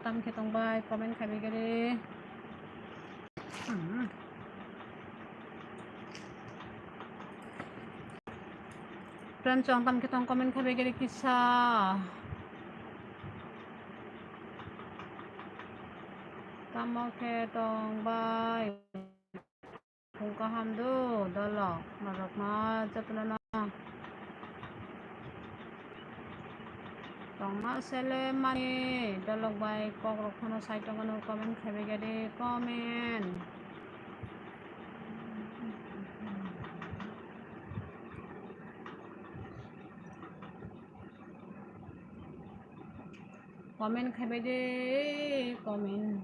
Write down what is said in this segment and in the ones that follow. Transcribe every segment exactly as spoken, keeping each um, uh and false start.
Tam khe tong bai, comment khai bai gari. Hmm. Friend chong tam khe tong comment khai bai gari kisa. Tamo khe tong bai. Phung kaham do, dolok, norokno jotono. Tongma sele mani, dolok bai kok rok phano sai tongmano, comment khai bai gari, comment. Comment khai bai de, comment.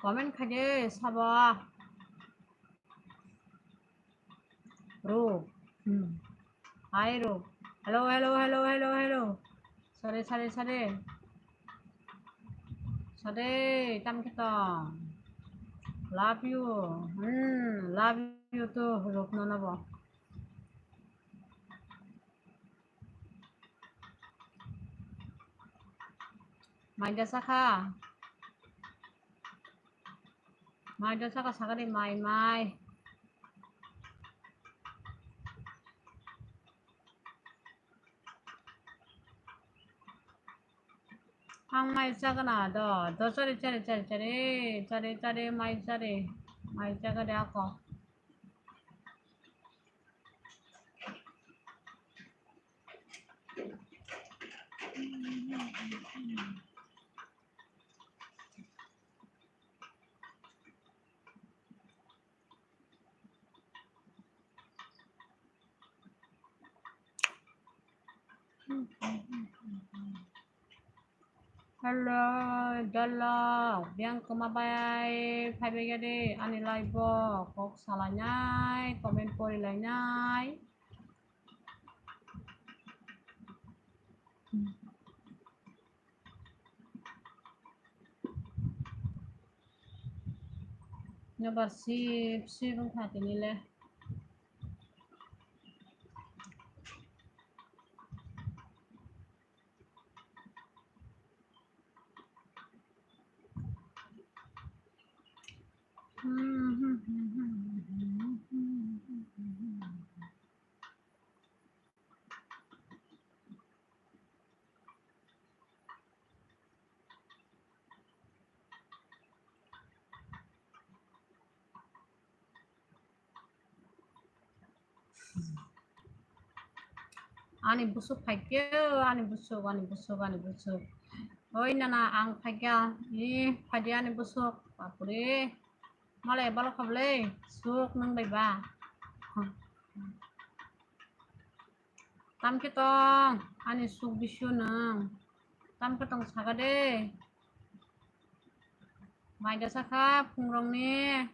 Comment khai de sabo. Ro. Hmm. Hi, ro. Hello, hello, hello, hello, hello. Sare, sare, sare. Sare, tam khe tong. Love you. Hmm, love you too, Rupnana bo. Mai da sakha. Mai da sakha, sakha de mai, mai. Ang mai chagana do, do chari, chari, chari, chari, chari, chari, mai chari, mai chaga de ako. Hello, dolok, biyang kwma bai phaibai gadi ani live o kok salainai, comment porilainai. Nobar sip sip wngkha tini le. Ani busuk phaikhe, ani busuk, ani busuk, ani busuk. Oi nana, ang phaikha, i phaidi ani busuk, bapre. Malai balok khablai, suk nang bai ba. Tam khe tong, ani suk bisu nang. Tam khe tong saka de. Mai da sakha phungrokni.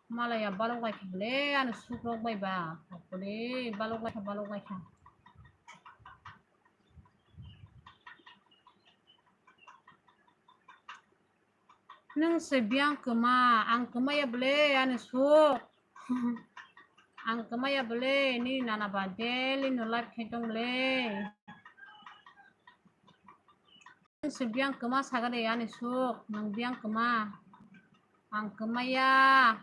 Malaya balok lai kha le, ani suk rok bai ba. Bapre, balok lai kha, balok lai kha. Nwng se biyang kwma, ang kwmaya bwle ani suk. Ang kwmaya bwle, nini nana ba daily no live khai tong le. Nwng se biyang kwma saga de ani suk, nwng biyang kwma. Ang kwmaya.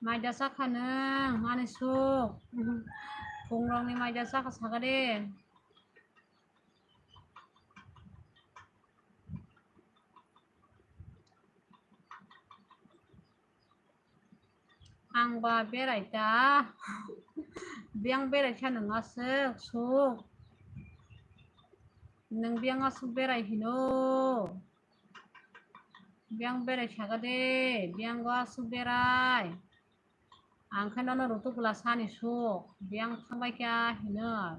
Mai da sakha nwng, ani suk. Phungrokni mai da sakha saka de. Ang ba berai ta. Biyang berai kha nwng aswk suk. Nwng biyang aswk berai hino. Biyang berai saka de, biyang go aswk berai. Ang khe nono Rutuk Bwla sani suk, biyang thangbai kha hino.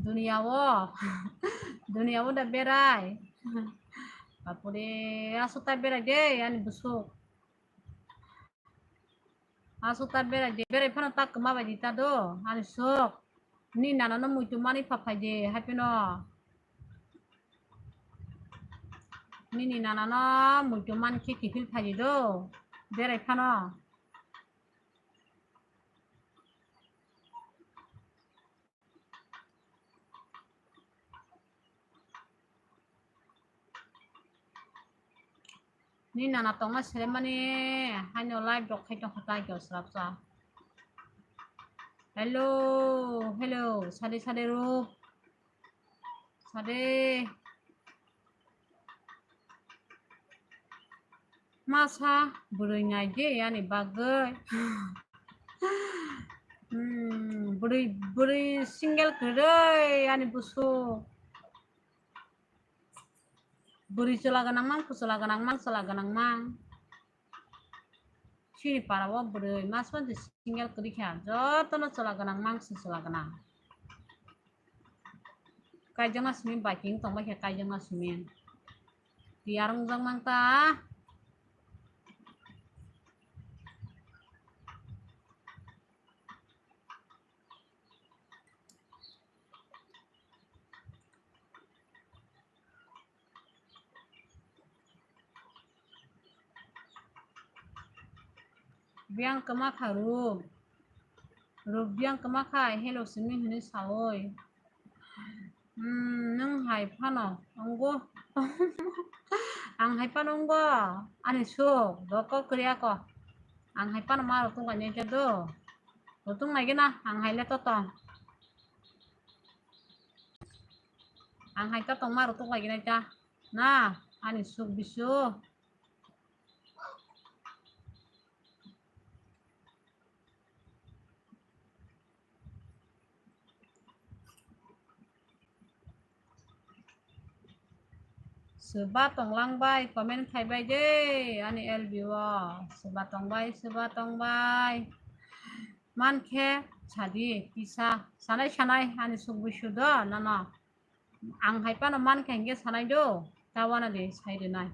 Duniya o, duniya o da berai. Bapure, aswk ta berai de, ani bwswk. Aswk ta berai de, berai phano ta kwma bai di ta do, ani sok. Nini nana no muitu mani pha phai de, hai phano. Nini nana no muitu man khe kiphil phai di do, berai phano. Ni nana tongma selemani haino live rok khai tong kha tai khe srapsa. Hello, hello, sade sade rup. Sade. Masa bwrwi nai de ani bagwi. Hmm, bwrwi, bwrwi single kwrwi ani busu. Bwrwi chwla gwnang mang, chwla gwnang mang, chwla gwnang mang. Chini para o bwrwi mas man single kwrwi kha, jotono chwla gwnang mang, chwla gwnang. Kaijakna simi biking tongbai khe kaijakna simi. Tiyar wngjak mang ta. Biyang kwma kha Rup. Rup biyang kwma kha, hello simi hwnwi saui. Hmm, nwng hai phano wnggo. Ang hai phano wnggo. Ani suk, doko kwrwi ako. Ang hai phano ma rwtwng bai nai khe do. Rwtwng nai gana, ang hai le totong. Ang hai totong ma rwtwng bai gana kha. Na, ani suk bisu. Swba tonglang bai comment khai bai de ani L B o. Swba tong bai, swba tong bai. Man khe sadi kisa sanai sanai ani suk bisu do nono. Ang hai phano man kha hinkhe sanai do, ta wana de sai rwnai.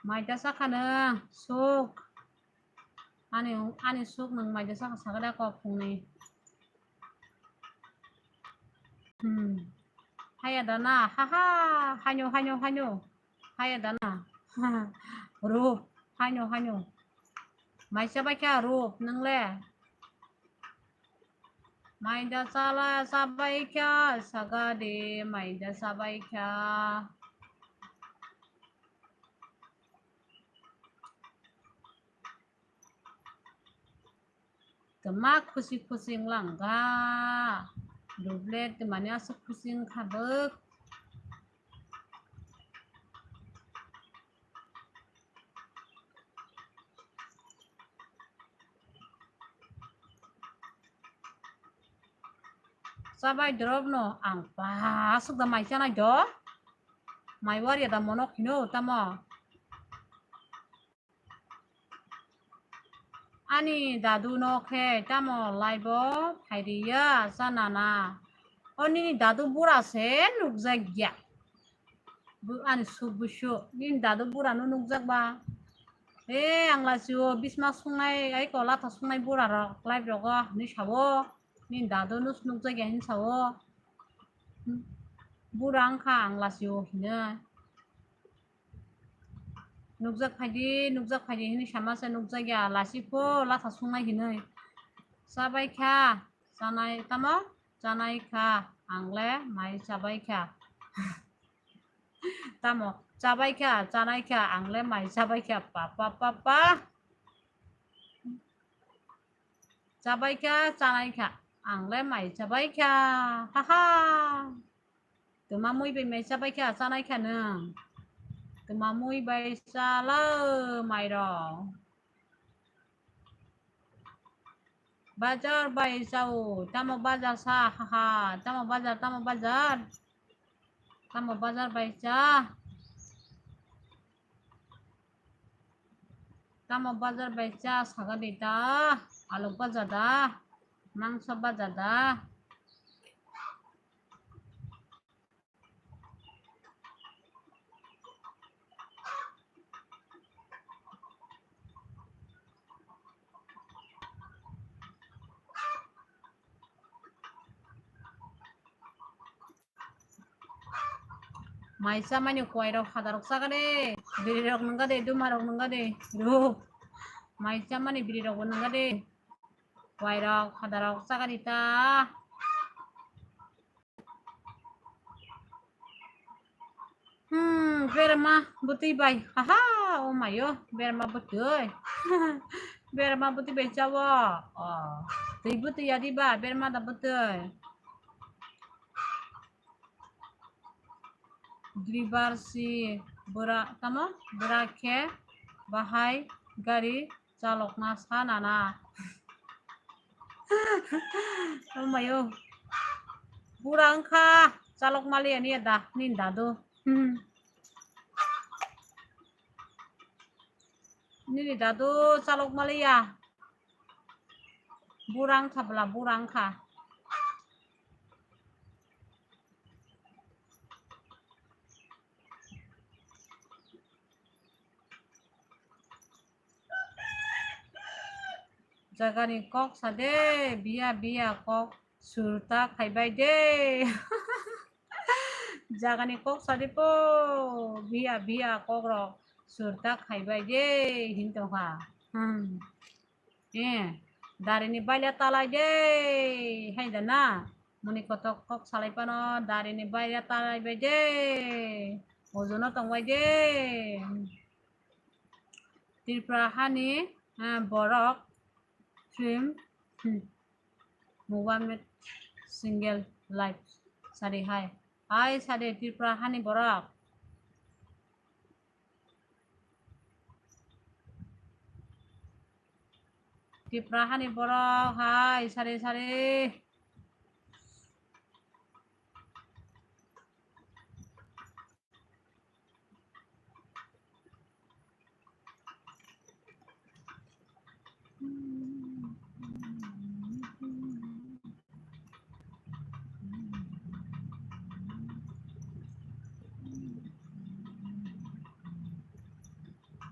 Maida sakha nwng suk. Ani, ani suk nwng maida sakha sakha da kok phungni. Hmm. Haya dana, ha ha, hanyo, hanyo, hanyo. Haya dana. Rup, hanyo, hanyo. Maisa bai kha Rup, nwng le? Maida chala, chabai kha, saga de, maida chabai kha. Tama khusi khusi wnglang kha. Duble twmani aswk khusi wngkha bwk. Chabai drop no ang pa aswk da mai chanai do. Mai wari da monok hino tamo. Ani dadu no khe tamo live o phai ri ya cha nana. O nini dadu bura se nukjak ya. Bu-, ani suk busu. Nini dadu bura no nukjak ba. E, ang lasi o bisma sungnai, ai ko latha sungnai bura rok live rogo hinwi sao. Nini dadu no nukjak ya hinwi sao. Bura wngkha ang lasi o hinwi. Nukjak phaidi, nukjak phaidi hinwi sama se nukjak ya, lasi pho latha sungnai hinwi. Chabai kha, chanai tamo? Chanai kha, ang le mai chabai kha. Tamo, chabai kha, chanai kha, ang le mai chabai kha, pa, pa, pa, pa. Chabai kha, chanai kha, ang le mai chabai kha, ha, ha. Twma mui bai mai chabai kha, chanai kha nwng. Twma mui bai chala mairok. Bajar bai chao, tamo bajar sa, ha ha, tamo bajar, tamo bajar. Tamo bajar bai cha. Tamo bajar bai cha saga di ta, alok baja da, mangso baja da. Mai chamani kuairok hadarok chakade, birirok nungkade, dumarok nungkade, rup. Mai chamani birirokbo nungkade, kuairok hadarok chakadi ta. Hmm, berma bwtwi bai. Haha, oh mayo, berma bwtwi. Berma bwtwi bai chawo. Oh, twi bwtwi yadi ba, berma da bwtwi. Driver si bwra, tamo? Bwra khe bahai gari chalokna sa nana. Oh mayo. Bura wngkha chalok maliya ni da, nini dadu. Hmm. Nini dadu chalok maliya. Bura wngkha bwla, bura wngkha. Jagani kok sa de, biya biya kok surta khaibai de. Jagani kok sa de po, biya biya kok rok surta khaibai de, hin tongkha. Hmm. Eh, darini baila talai de, hai da na. Muni kotok kok salai pano, darini baila talai bai de. Ojono tongbai de. Tripura hani, eh, borok film, hmm, Mubamet single life sari hai. Hai sari Tripura hani borok. Tripura hani borok hai sari sari.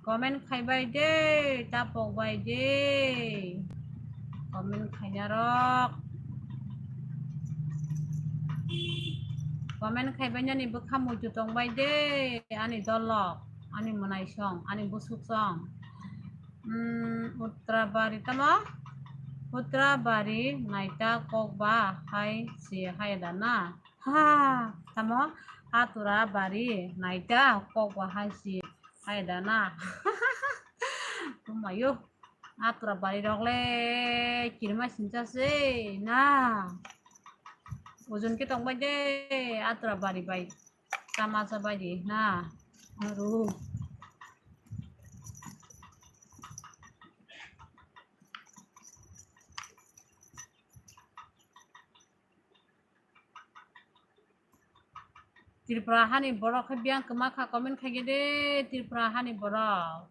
Comment khaibai de, tapok bai de. Comment khainarok. Comment khaibai nani bwkha muitu tongbai de, ani dolok, ani mwnaisong, ani busuksong. Hmm, Uttarabari tamo? Uttarabari naita kokba hai si hai da na. Ha, tamo? Atura bari naita kokba hai si hai da na. Umayo, atura bari rok le kirma sincha se na. Ojon ke tong bai de, atura bari bai. Tama sa bai de na. Aru. Tripura hani borok khe biyang kwma kha, comment khaigede Tripura hani borok.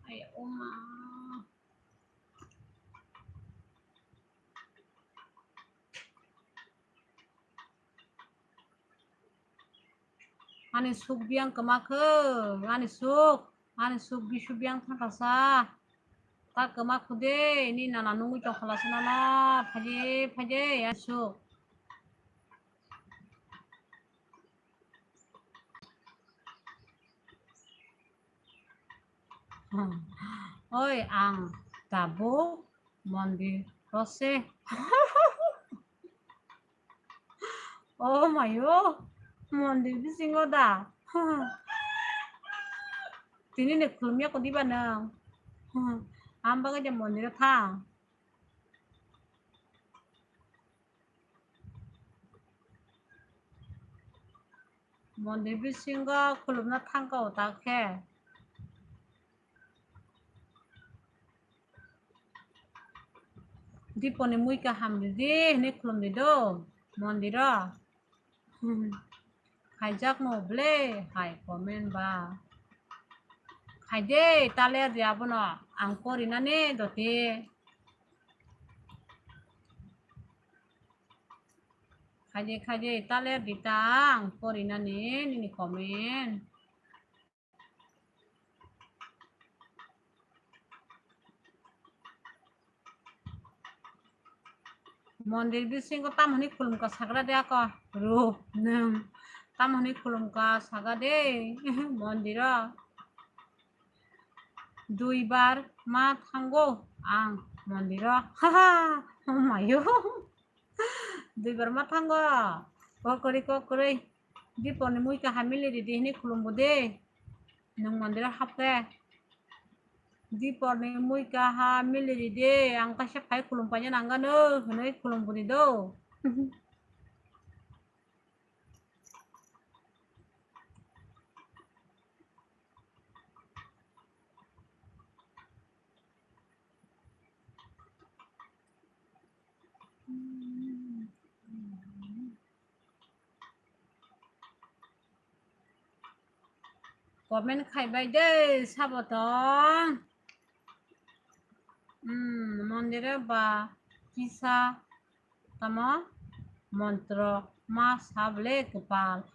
Ai, oma. Ani suk biyang kwma khe, ani suk, ani suk bisu biyang thangkha sa. Ta kwma khude, ni nana nungwi tongkha la se nana, phaide, phaide, ani suk. Oi, ang tabuk Mondir rose. Oh mayo, mondir bisingo da. Tini ni khulumya kodiba nang. Am bagwi de mondiro thang. Mondir bisingo khulumna thangkha o ta khe. Diponi mui kaham ridi hwnwi khulumdi do mondiro. Khaijak no ble hai comment ba. Khaide tale di abono ang porinani doti. Khaide khaide tale di ta ang porinani nini comment. Mondir bisingo tamoni khulumkha sagra de ako. Ru, nwng. Tamoni khulumkha saga de. Mondiro. Duibar ma thango ang mondiro. Haha, oh mayo. Duibar ma thango. Kokori, kokori. Diponi mui kaham mili ridi hini khulumbo de. Nwng mondiro hapkhe. Diponi mui kaham mili ridi. Ang kaisa phai khulum paina nangano. Hwnwi khulumbo di do. Comment khaibai de sabo tong. Hmm, mondiro ba kisa tamo montro ma sable kwpal.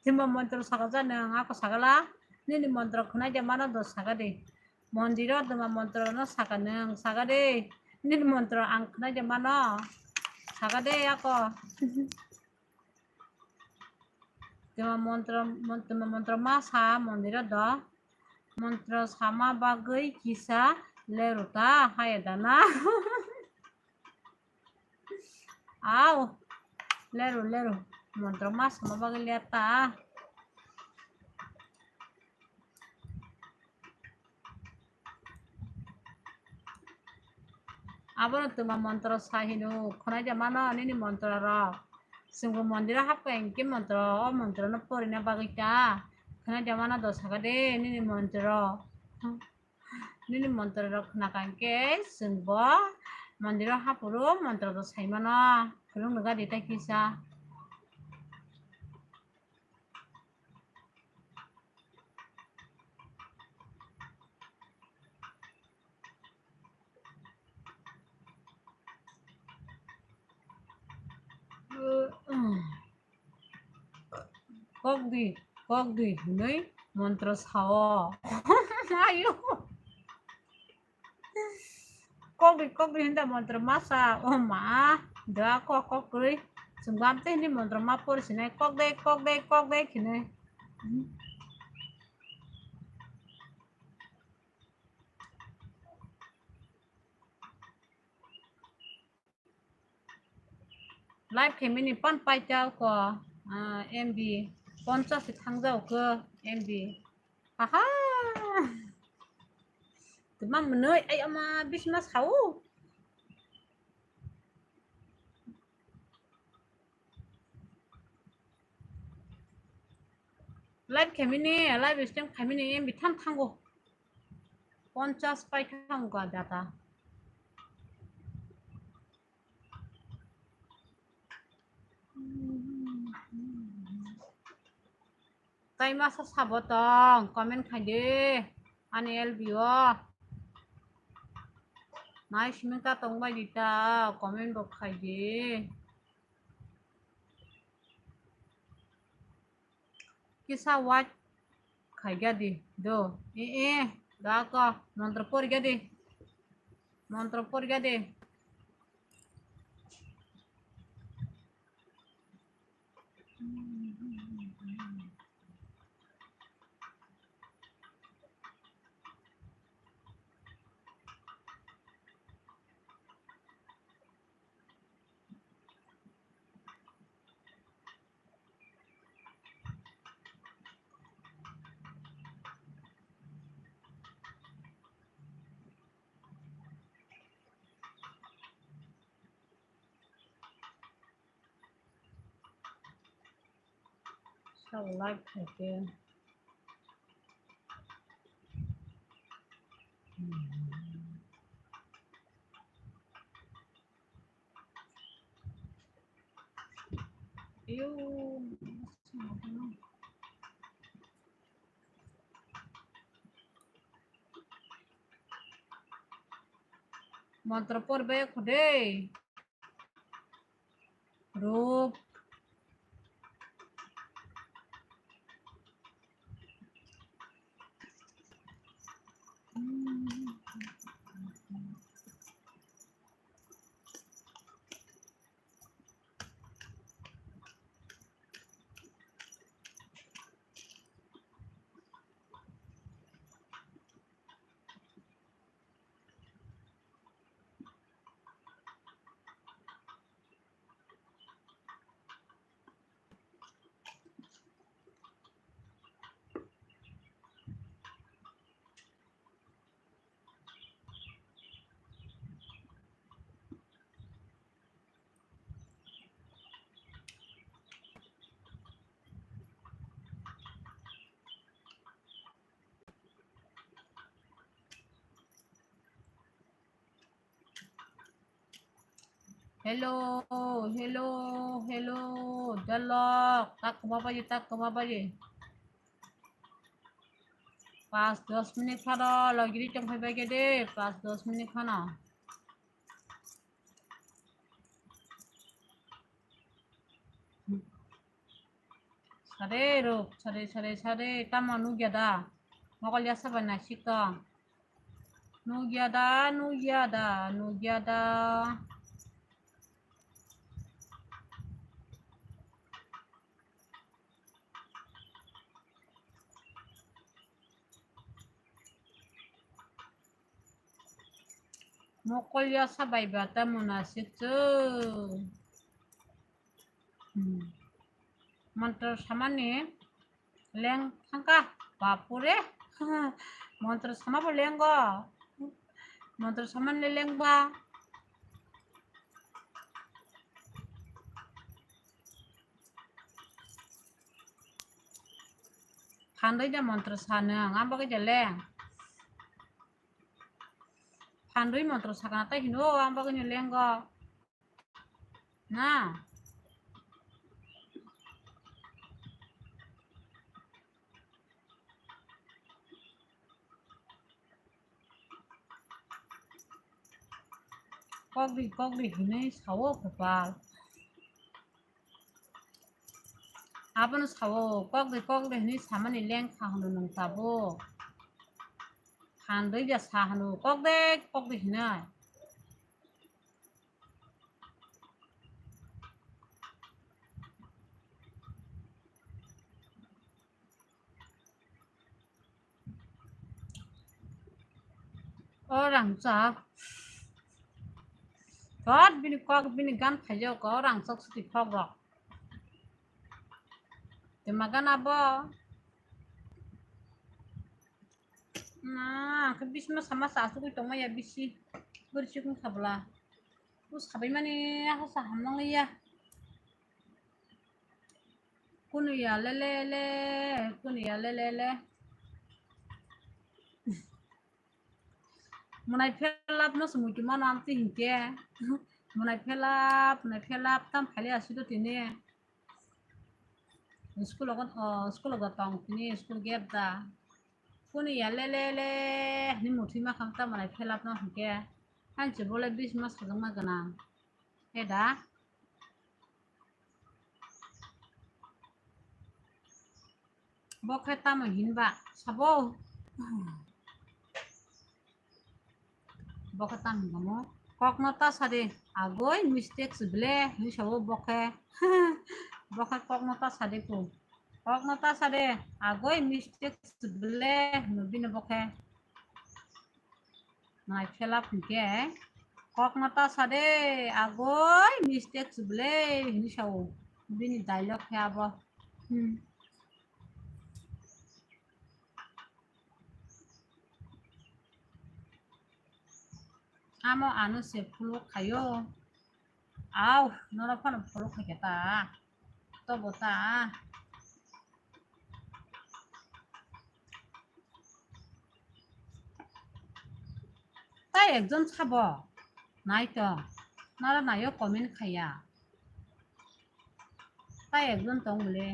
Timo montro saka ja nwng ako sagala nini montro khwnai de mano do saka de. Mondiro tuma montro no saka nwng saka de. Nini montro ang khwnai de mano saka de ako. Tuma montro, mon-, tuma montro ma sa mondiro do. Montro sama bagwi kisa leru ta haya dana. Au, leru, leru. Montro ma sama bagwi le ta. Abono tuma montro sa hino, khwnai de mano nini montro rok. Chwngbo mondiro hapkha hinkhe montro, o montro no porina bagwi ta. Khwnai de mano do saka de nini montro. Nini montro rok khwnakha hinkhe chwngbo mondiro haphuru montro do sai mano. Phulung nukha de tai kisa. Kok di, kok di hwnwi montro sao. Ayo. Kok di, kok di hinda montro masa, o ma, da kok, kok kwrwi. Chwng bam tei hindi montro ma pori sinai, kok de, kok de, kok de hinwi. Live khe mini pan paita ko, ah, M B ponchas se thangja ko M B. Aha! Tuma mwnwi ai ama bisma sao. Live khe mini, live stream khe mini M B tham thango. Ponchas pai thango data. Tai masa sabo tong, comment khai de. Ani L B o. Nai simi ta tong bai di ta, comment bo khai de. Kisa watch khai ga di do. E, e, da ko, montro pori ga di. Montro pori ga di. Tabuk live khaikhe. Ayo. Mantra por be khode. Rup. Hello, hello, hello, Dalok, tak koma baji, tak koma baji. Pas dos minit phano, logiri tong phai bai khe de, pas dos minit phano. Sade rok, sade, sade, sade, tamo nugya da? Mokol ya sabai naisik tong. Nugya da, nugya da, nugya da. Mokol ya sabai ba tamo naisik tong. Hmm. Mantra samani leng thangka, bapure. Mantra sama bo lenggo. Mantra samani lengba. Phandoi da mantra sana, ang bagwi da leng. Phandoi mantra sakna tai hino, ang bagwi no lenggo. Na. Kokri, kokri hinwi sao, kopal. Abono sao, kokri, kokri hinwi samani lengkha hwnwi nwng tabuk. Phandoi ja sa hwnwi, kokde, kokri hinwi. O rangchak. Thot bini kok, bini gan khaijak o rangchak suti phok rok. Tema gan abo. Na, ang khe bisma sama sa asugwi tongmaya bisi. Bwrwi chikung sabla. O sabai mani asa hamnang ya. Kunu ya le le le, kunu ya le le le. Mwnai phelap no se muitu mano amtwi hinkhe. Mwnai phelap, mwnai phelap tam phali aswk tini. School o, o, school o tong tini, school gate da. Kunu ya le le le, hini muthwi ma kham tam mwnai phelap no hinkhe. Hanse bole bisma sajwkma gwnang. He da? Bo khe tamo hinba sabo? Bo khe tamo hinba mo? Kokno ta sadi, agoi mistake se ble hinwi sabo bo khe. Bo khe kokno ta sadi ko. Kokno ta sadi, agoi mistake se ble hinwi bini bo khe. Nai phelap hinkhe kokno ta sade, agoi mistake se ble hinwi sao. Bini dialogue khe abo. Hmm. Amo ano se follow khaio. Au, norok phano follow khaikhe ta. Tobo ta. Tai ekjon sabo. Nai to. Nara naio comment khaiya. Tai ekjon tong bole.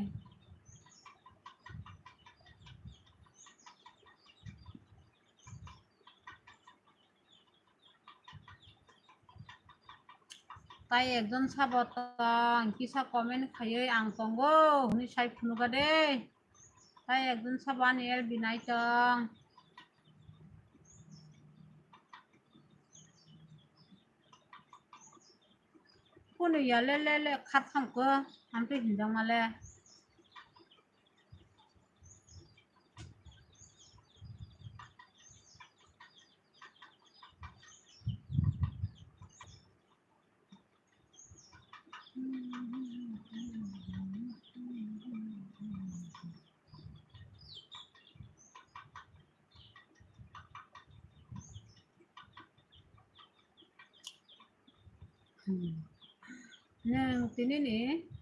Tai ekjon sabo tong, kisa comment khaiwi ang tongo hwnwi sai phunuga de. Tai ekjon sabo ani L B nai tong. Kunu ya le le le khat hamko, hamtwi hinjak male. Hmm. Nwng tini ni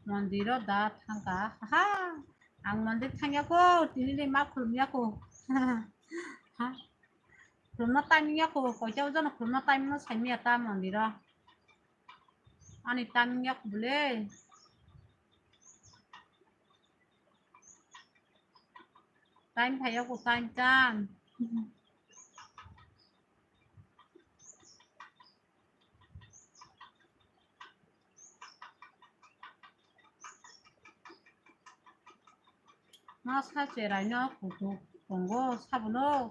mondir o da thangkha? Haha, ang mondir thangya ko, tini ni ma khulumya ko. Ha? Khulumna time ya ko, koita o jono khulumna time no saimya ta mondir o. Ani time ya ko bole. Time phaiya ko, time, time. Ma sa cherai no kutuk tongo sabono.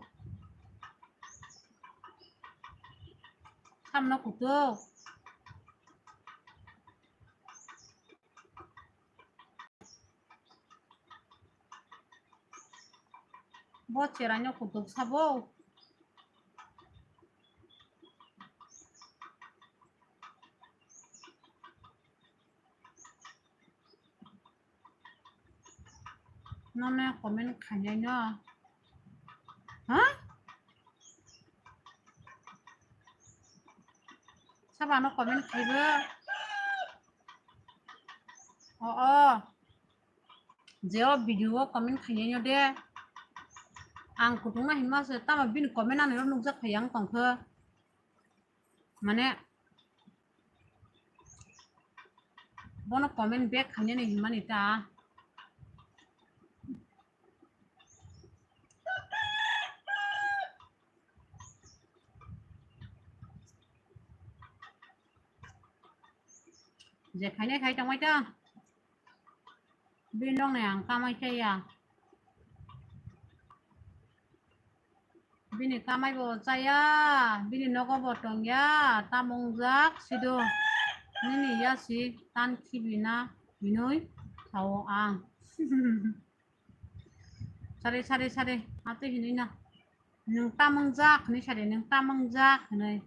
Sabono kutuk. Bo cherai no kutuk sabo. Nono comment khainai no. Ha? Sabo ano comment khaibo. O, o. Je o video o comment khainai no de. Ang kutung na hima se tamo bini comment ani ro nukjak phai ang tongkho. Mane, bono comment back khainani hinmani ta. Je khainai khai tongmai ta. Bini rok ni ang kamai chaya. Bini kamai bo chaya, bini nogo bo tongya, tamung jak sido. Nini ya si tan khibi na hinui sao ang. Sare, sare, sare, ate hinui na. Nung tamung jak hinui sare, nung tamung jak hinui.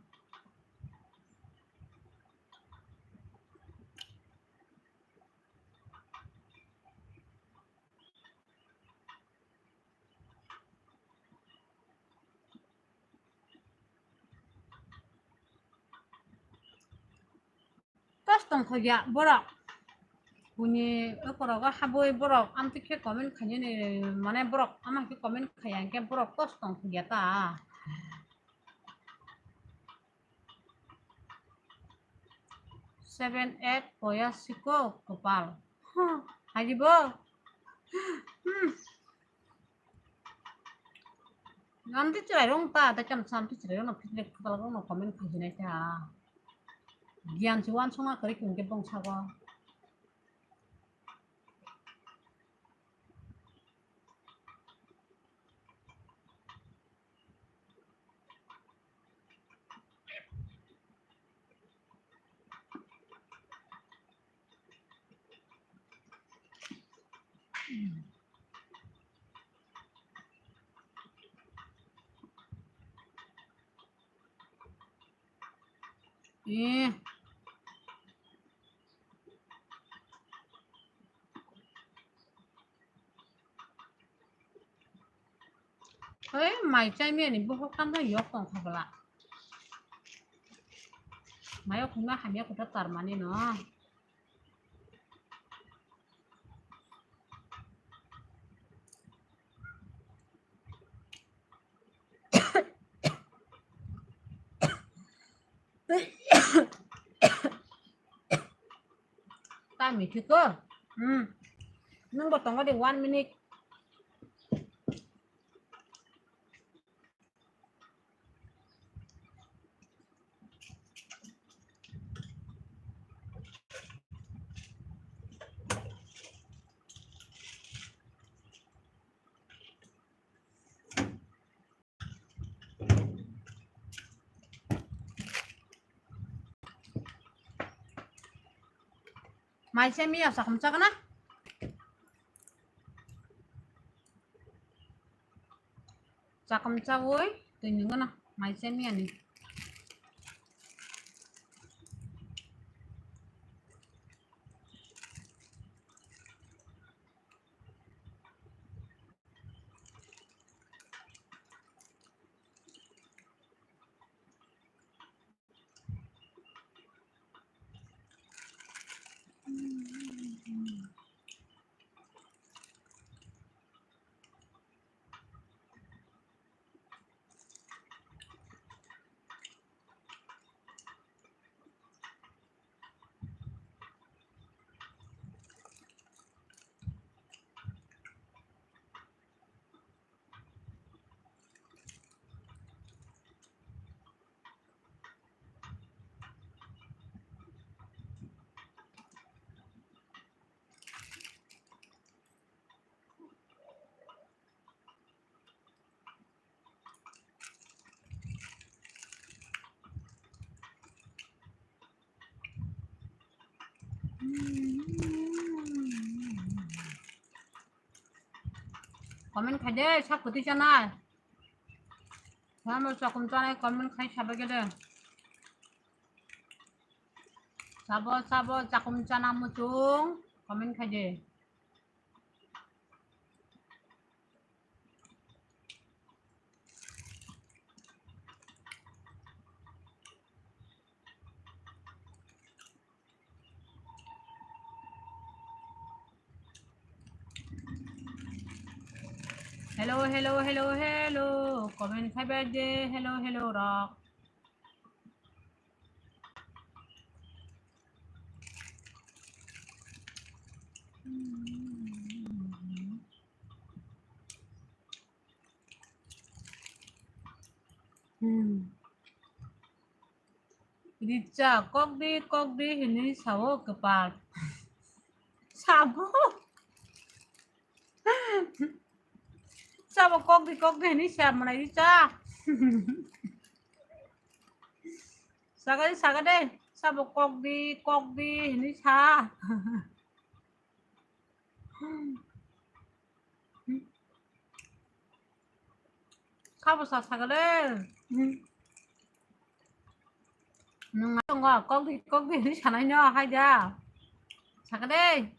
Tos tongthokya borok. Buini okorogo habwi borok amtwi khe comment khainani, mane borok ama khe comment khaiya hwnkhe borok tos tongthokya ta. Seven eight boya siko kopal. Huh, hai di bo. Hmm. Amtwi chwrai rong ta, ta kam sa amtwi chwrai rong no, phikle khwtal rong no comment khai hinai ta. Giyan se uansukma kwrwi khe bongsago. Eh. Hei, mai chai miyani bukhuk tamjak yok tong kha bwla. Mai o khungma hamya kutha tarmani no. Ta mithi ko. Hmm. Nung bo tongo de one minute. Mai se miya sakum chakna. Sakum chawi twi nungana mai se miya ni. Comment khai de, sak phuti chanai. Samo sakum chanai comment khai sabai gede. Sabo, sabo, sakum chana muchung comment khai de. Hello, hello, hello, hello. Comment khai bai de, hello, hello rok. Hmm. Richa, kok di, kok di hinwi sao kwpal. Sabo. Sabo kok di, kok di hinwi sa manai Richa. Saga di, saga de. Sabo kok di, kok di hinwi sa. Sabo sa sagale. Nung tongo, kok di, kok di hinwi sanai no, hai da. Sagale.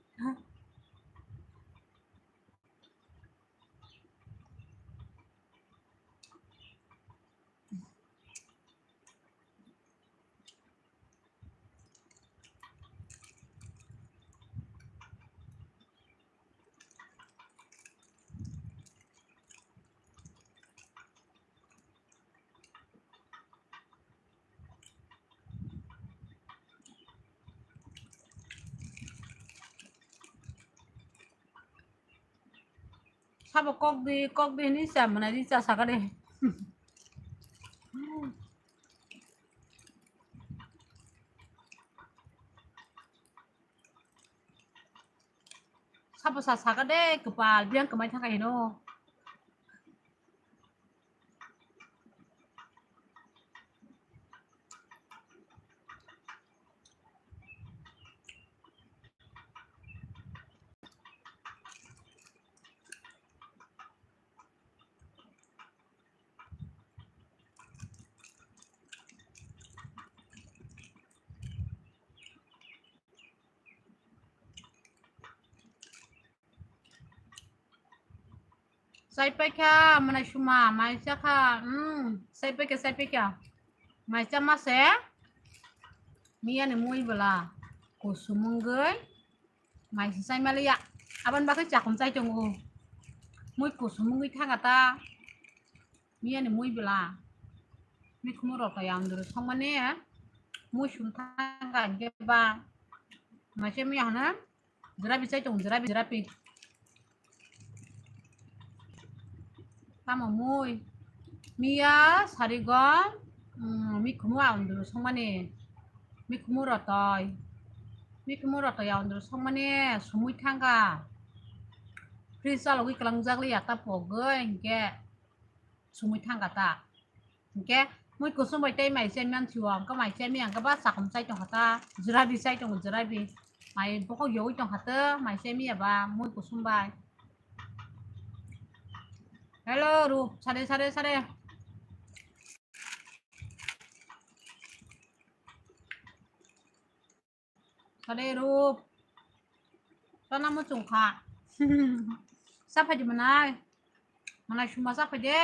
Sabo kok di, kok di hinwi sa manai di cha saka de. Sabo sa saka de, kwpal biyang kwmai thangkha hino. Sai paikha, manai suma, mai chakha, hmm, sai paikha, sai paikha. Mai chama se, miya ni mui bwla, kusum wngwi, mai se sai maliya. Aboni bagwi chakung chai tongo. Mui kusum wngwi thangkha ta, miya ni mui bwla. Mikhumu rok yang duru songmani, mui sum thangkha hwnkhe ba. Maise miya hana jirabi chai tong, jirabi, jirabi. Tamo mui. Miya sarigon, mm, mikhumu aundru songmani. Mikhumu rotoi. Mikhumu rotoi aundru songmani sumui thangkha. Fridge chalogwi kwlangjak liya ta pogwi hinkhe sumui thangkha ta. Hinkhe mui kusum bai tei mai chai mansi o, hwnkhe mai chai miya hwnkhe ba chakhum chai tongkha ta, jirabi chai tongo, jirabi. Mai bokhok yogwi tongkha ta, mai chai miya ba mui kusum bai. Hello, Rup, sare, sare, sare. Kade Rup. Sana muchung kha. Sa phai di manai. Manai suma sa phai de.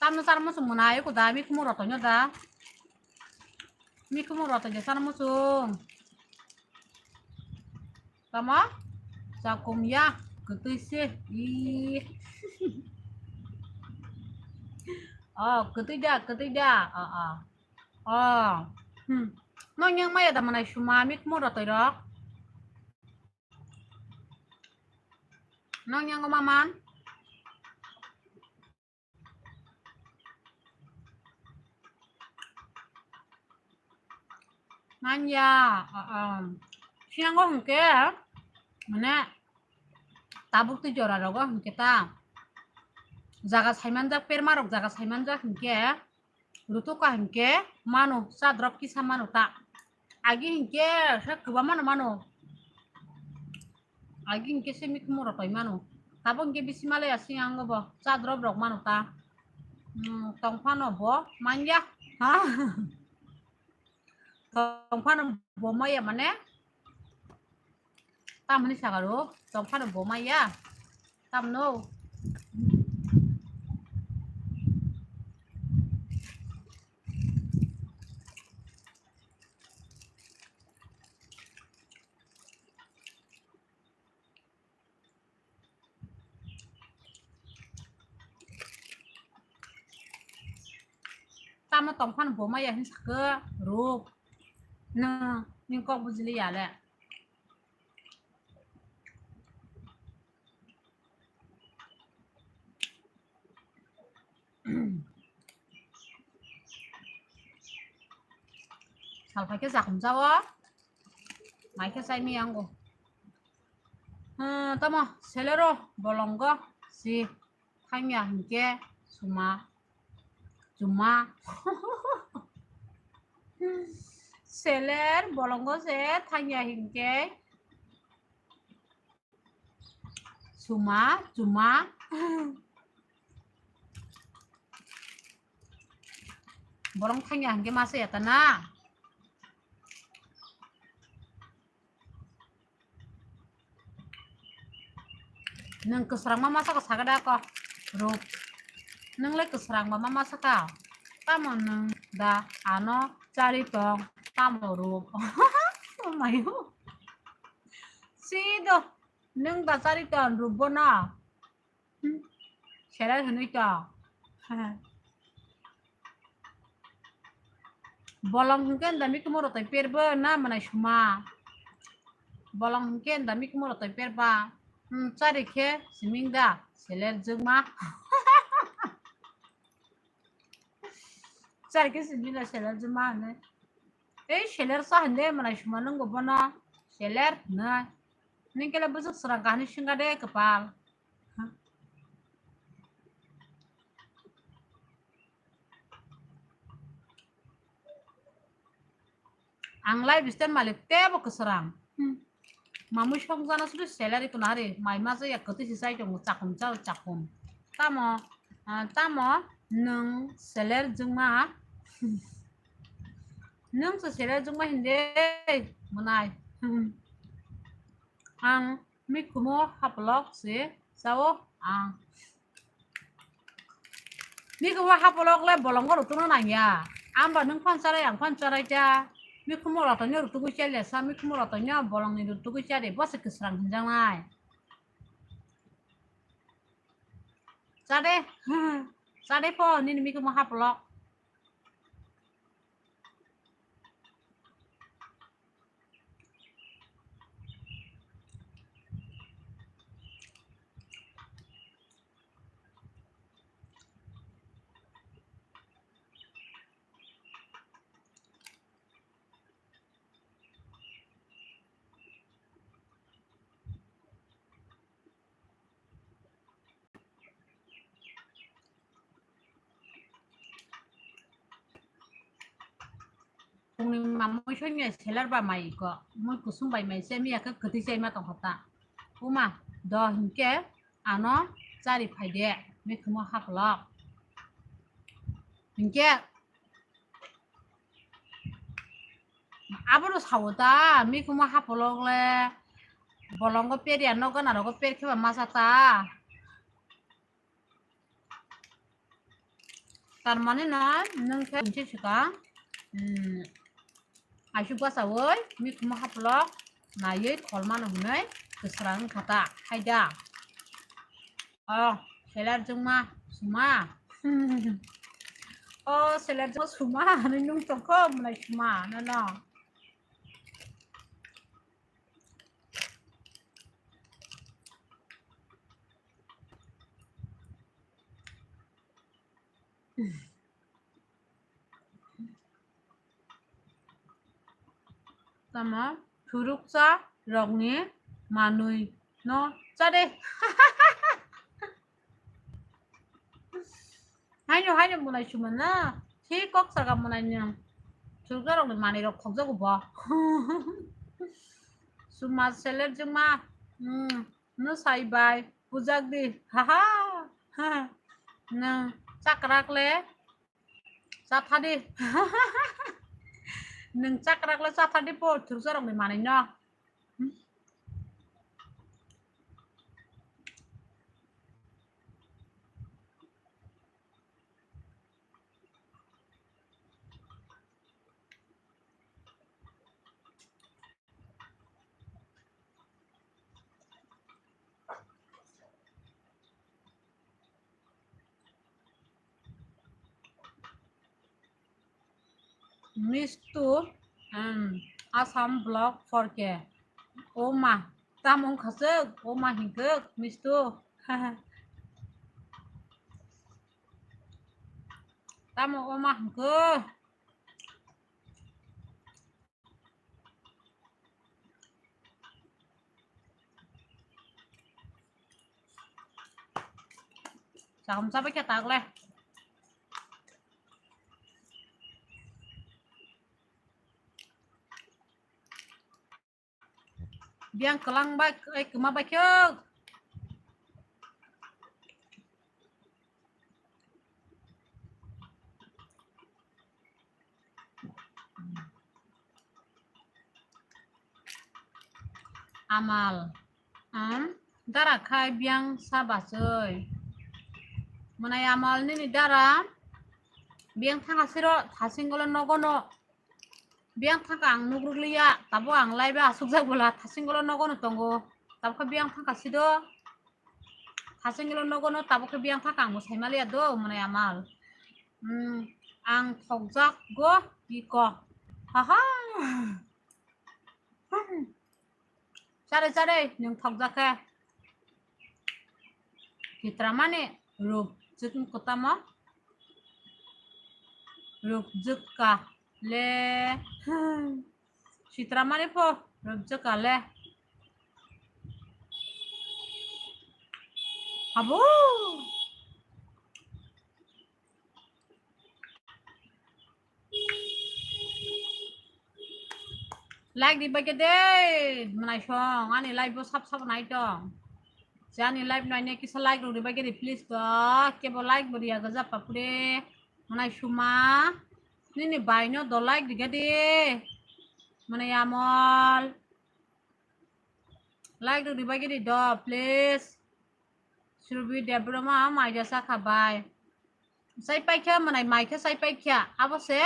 Tamno sana muchung manai ko da, mikhumu rotoi no da. Mikhumu rotoi de sana muchung. Tamo? Chakum ya, kwtwi se. Ih. Oh, kwtwi da, kwtwi da. Oh, oh. Oh. Hmm. Nong yang maya da manai suma, mikhumu rotoi rok. Nong yang ma man? Manya, ah, ah. Siyango hwnkhe, mane, tabuk twi jora rogo hwnkhe ta. Jaga saimanjak, perma rok jaga saimanjak hwnkhe, rutuk ka hwnkhe, mano, cha drop kisa mano ta. Agi hwnkhe, sa kwbangma no mano. Agi hwnkhe se mikhumu rotoi mano. Tabuk hwnkhe bisi malaya se ang bo cha drop rok mano ta. Hmm, tongphano bo manya. Ha? Tongphano bo maya mane? Tamoni sagaro, tongphano bo maya. Tamno. Tamo tongphano bo maya hin sakhe Rup. Nwng, nwng kok bujili ya le. Salphai khe chakhum chao. Mai khe chai mi ango. Hmm, tamo selero bolongo si thangya hinkhe suma. Chuma. Seler bolongo se thangya hinkhe suma, chuma. Bolong thangya hinkhe masa ya ta na. Nwng kwsrangma masa kha sakha da ko, Rup? Nwng le kwsrangma ma masa kha. Tamo nwng da ano chari tong, tamo Rup? Mayo. Si do, nwng da chari tong Rup bono. Hmm. Seler hwnwi to. Bolong hwnkhe enda mikhumu rotoi perbo na manai suma. Bolong hwnkhe enda mikhumu rotoi perba. Hmm, chari khe siming da seler jwkma. Chari khe siming da seler jwkma hwnwi. Tei seler sa hwnde manai suma nwngo bono. Seler hwnwi. Nwng kele bwswk swrang kahani singga de kwpal. Ang life style malik tebo kwswrang. Hmm. Mamui song jana sudu salary kuna hari mai masa ya kwtwi si chai tongo chakum chao chakum. Tamo, ah, tamo nwng salary jwngma. Nwng se salary jwngma hinde mwnai. Ang mikhumo hapolok se chao ang. Mikhumo hapolok le bolongo rutungna nangya. Amba nwng phan charai ang phan charai ta. Mikhumo rotongno rutugwi chaliya sa mikhumo rotongno bolongni rutugwi chari bo se kwsrang hinjaknai. Chade. Chade pho, nini mikhumo hapolok. Pungni mamui songya selar ba mai ko, mui kusung bai mai se miya khe kwtwi chai ma tongkha ta. Uma, do hinkhe ano chari phai de, mikhumo hapolok. Hinkhe abono sao ta, mikhumo hapolok le bolongo per ya, nok gana rogo per khe ba masa ta. Tar mane na nwng khe hinse swkang, mm, aisuk bachaui mikhumo hapolok naiwi kholmano hwnwi kwsrang wngkha ta, hai da? O, selar jwngma suma. O, selar jwngma suma hwnwi nwng tongkho, mwnai suma, nono. Tamo phuruksa rokni manwi no chade. Haino, haino mwnai suma na. Thik kok saka mwnai ni. Phuruksa rokni manwi rok khokjago bo. Suma seler jwngma. Hmm. No sai bai, pujak di. Ha ha. Ha. Nwng chakrak le chatha di. Nwng chakrak le chatha di po, thursa rok ni manwi no. Mistu, um, Assam vlog four K. O ma, tamo wngkha swk, o ma hinkhe, Mistu. Tamo o ma hinkhe. Chahum chabai khe tak le. Biyang kwlang bai, ai, kwma bai khe. Amal, um, dara khai biyang sa bachoi. Mwnai Amal nini dara biyang thangka siro thasing golo nogono. Biyang thangka ang nukrukliya, tabuk ang live asukjak bola, thasing golo nogono tongo. Tabuk khe biyang thangka sido. Thasing golo nogono tabuk khe biyang thangka ang bo saimaliya do, mwnai Amal. Hmm, ang thokjak go, iko. Haha. Hmm. Chare, chare, nwng thokjak khe. Chitramani rupjwk kotamo. Rupjwk ka le. Chitramani pho rupjwk ka le. Abo. Like ribai khe de, mwnai song, ani live bo sap sap nai tong. Je ani live nainai kisa like rok ribai khe de, please to, kebo like bo riya gaja papure, mwnai suma, nini bai no do like rikha de, mwnai Amol. Like rok ribai khe di do, please. Surbi Debbarma mai jasa kha bai. Sai paikha mwnai mai khe sai paikha. Abo se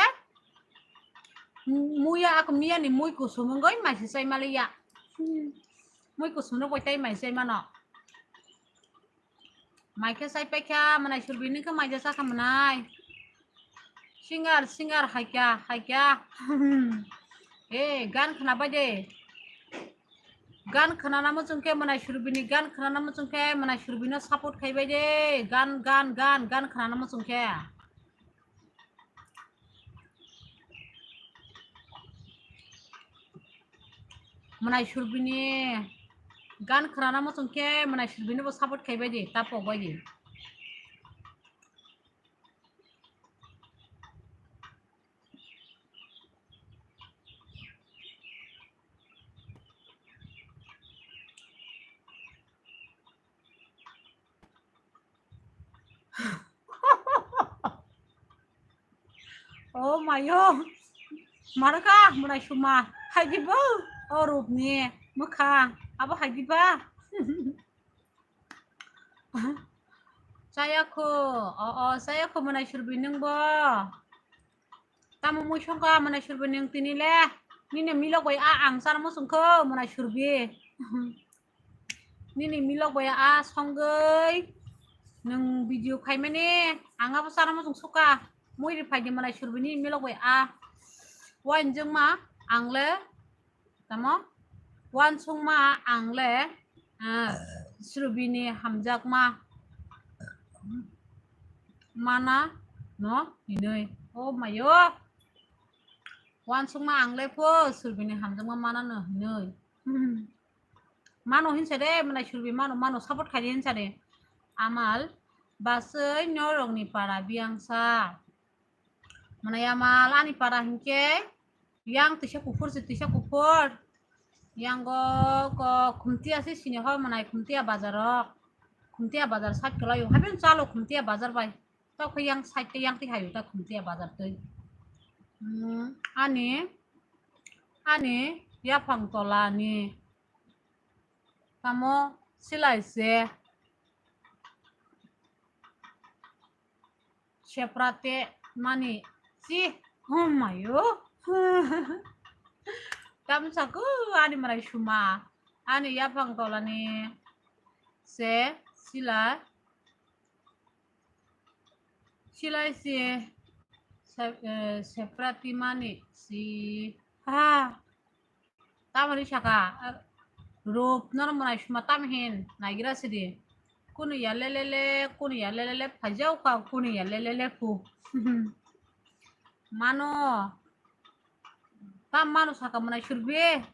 muya ako miya ni mui kusum wngoi mai se sai maliya. Mui kusum no bai tai mai sai mano. Mai khe sai paikha, mwnai Surbini khe mai ja sakha mwnai. Singer, singer, haikya, haikya. Hey, gan khwna bai de. Gan khwnana muchung khe mwnai Surbini, gan khwnana muchung khe mwnai Surbino support khai bai de. Gan, gan, gan, gan khwnana muchung khe. Mwnai Surbini gan khwnana muchung khe mwnai Surbini bo support khai bai di, ta pok bai di. O mayo, marka mwnai suma, hai di bo, o rupni mwkhang, abo hai di ba. Chaya kho, o, o, chaya kho mwnai Surbi nwng bo. Tamo mui songkha mwnai Surbi nwng tini le, nini milok bai a ang chana muchung kho mwnai Surbi. Nini milok bai a songwi nwng video khaimani ang abo chana muchung sukha. Mui ri phaidi mwnai Surbini milok bai a. Wainjwngma ang le tamo wansukma ang le, ah, Surbini hamjakma mana no hinwi. O mayo. Wansukma ang le pho Surbini hamjakma mana no hinwi. Hmm. Mano hinsa de, mwnai Surbi mano, mano support khai de hinsa de. Amal, basai norokni para biyangsa. Mwnai Amal, ani para hinkhe, yang tisa kuphur se, tisa kuphur. Yang go, go, Khumtiya se sini hor mwnai Khumtiya bazar o. Khumtiya bazar side kwlai o. Haben chalo Khumtiya bazar bai. Tok yang side te yang ti hayo ta Khumtiya bazar tei. Hmm, ani, ani yaphang tola ni. Tamo silai se. Seprate mani si. Oh mayo. Tamo saku ani mwnai suma. Ani yaphang tola ni se silai. Silai si se-, eh, seprati mani si. Ha. Tamoni saka, eh, rup nono mwnai suma tam hin naigira sidi. Kunu ya lelele, kunu ya lelele, phajau kha, kunu ya lelele phu. Mano. Tam mano saka mwnai Surbi.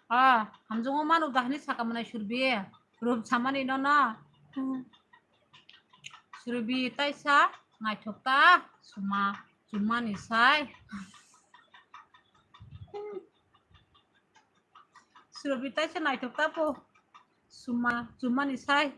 Ah, hamjungo manu dahni saka mwnai Surbi. Rup samani nono. Surbi taisa naithok ta suma, sumani sai. Surbi taisa naithok ta po suma, sumani sai.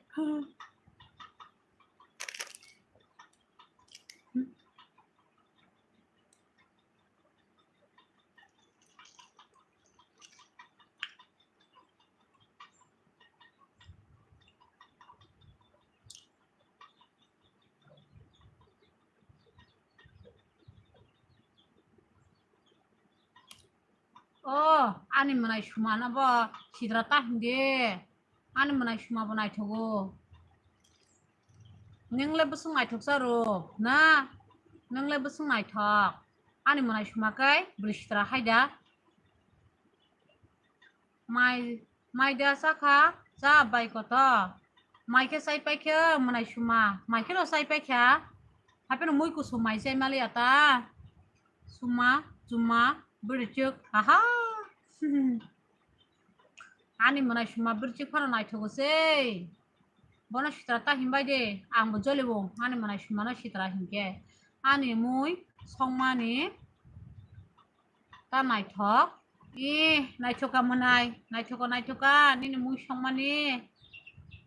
O, ani mwnai sumano bo sidra ta hinde. Ani mwnai suma bo naithogo. Nwngle bwswng naithok sa rw na? Nwngle bwswng naithok. Ani mwnai suma kai bwrwi sitra haida. Mai, mai da sakha, cha bai koto. Mai khe sai paikhe mwnai suma. Mai khe no sai paikha. Hapheno mui kusu mai chai maliya ta. Suma, chuma, bwrwichwk. Aha. Ani mwnai suma bwrwichwk phano naithogo sei. Bono sitra ta himbai de, ang bo jolibo, ani mwnai sumano sitra hinkhe. Ani mui songmani ta naithok. I, naithoka mwnai, naithoka, naithoka, nini mui songmani,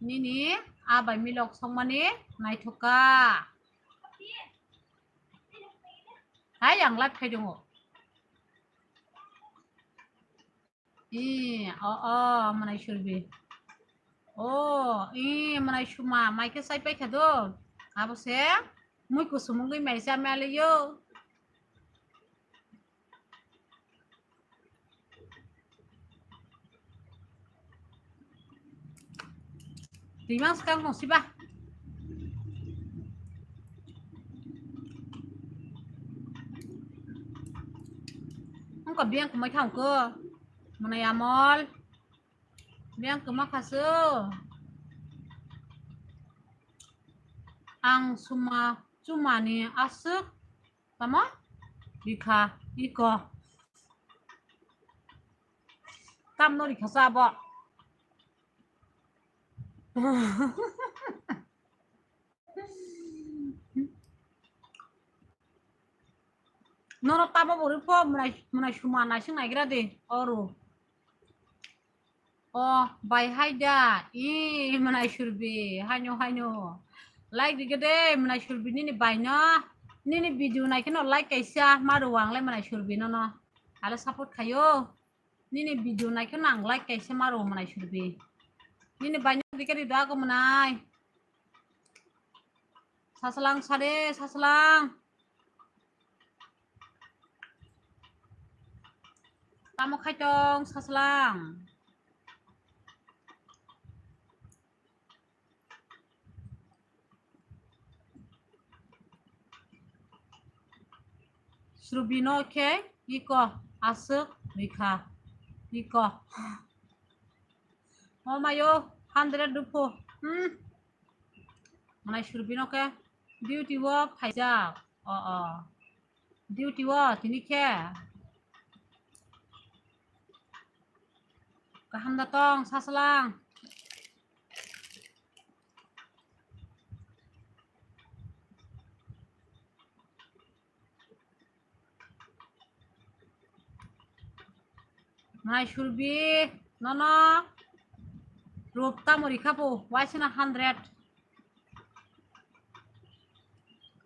nini a bai milok songmani naithoka. Hai, ang live khai dongo. I, o, o, mwnai Surbi. O, i, mwnai suma, mai khe sai paikha do. Abo se, mui kusum wngwi mai cha maliyo. Twi mang swkang tong siba. Wngkha biyang kwmai kha wngkha. Mwnai amol. Biyang kwma kha se. Ang suma chumani aswk tamo rikha iko. Tamno rikha sa abo. Nono tamo bo ripho mwnai, mwnai suma naising naigra di oro. O bai hai da, i mwnai surbi, haino, haino. Like rikhe de, mwnai surbi nini bai no, nini video naikhe no like kaisa, maru ang le mwnai surbi nono. Ale support khayo. Nini video naikhe no ang like kaisa maru mwnai surbi. Nini bai no rikhe di da ko mwnai. Saslang sade, saslang. Tamo khai tong, saslang. Srubino khe iko aswk rikha. Iko. O mayo, hundred rupho. Hmm. Mwnai surbino khe duty o phaijak. O, o. Duty o tini khe. Kaham da tong, saslang. Mwnai surbi, nono rup tamo rikha bo, waisana hundred.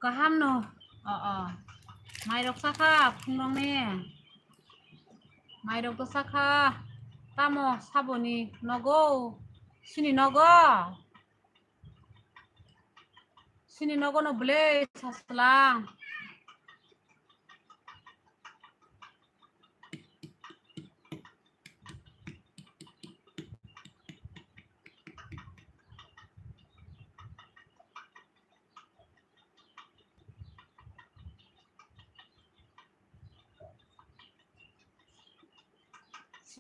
Kaham no, o, o. Mairok sakha, phungrokni. Mairok to sakha, tamo saboni nogo, sini nogo. Sini nogo no bwle saslang.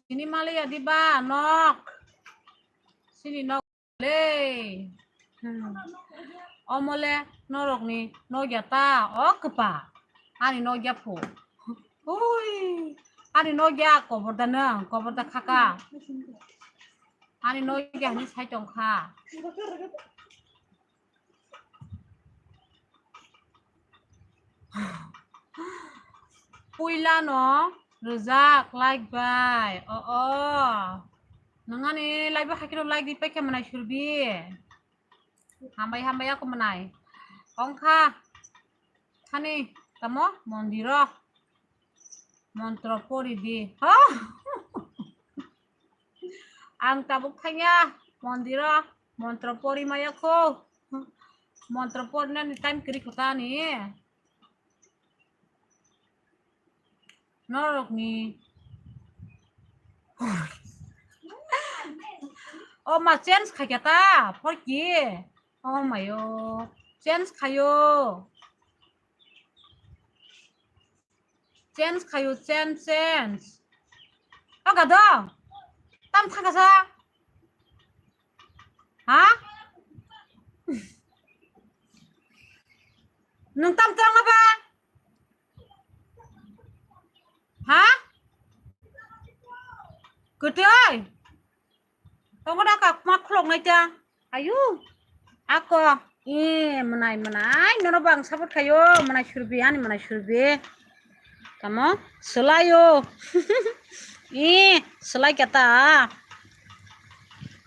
Sini maliya diba nok. Sini nok. Le. Hmm. Omo le norokni nokya ta, o kwpa. Ani nokya phu. Ui. Ani nokya kobor da nang, kobor da khaka. Ani nokya hani sai tong kha. Puila no rwjak like bai. O, o. Nangani like bai hakhe like di paikha mwnai surbi. Hambai, hambai ako mwnai. Ongkha. Thani tamo mondiro. Montro pori di. Ha? Ang tabuk thangya mondiro. Montro pori maya kho. Montro pori nani time kiri khotani. Norokni. O ma change khaikha ta, phorki. O mayo. Change khayo. Change khayo, change, change. O gado. Tam thangkasa. Ha? Nwng tam twrwngma ba? Ha? Kwtwi? Tongo da kak ma khulok nai ta. Ayu. Ako. E, mwnai, mwnai. Nono bang support khayo. Mwnai surbi, ani mwnai surbi. Tamo? Swlayo. E, swlai kata.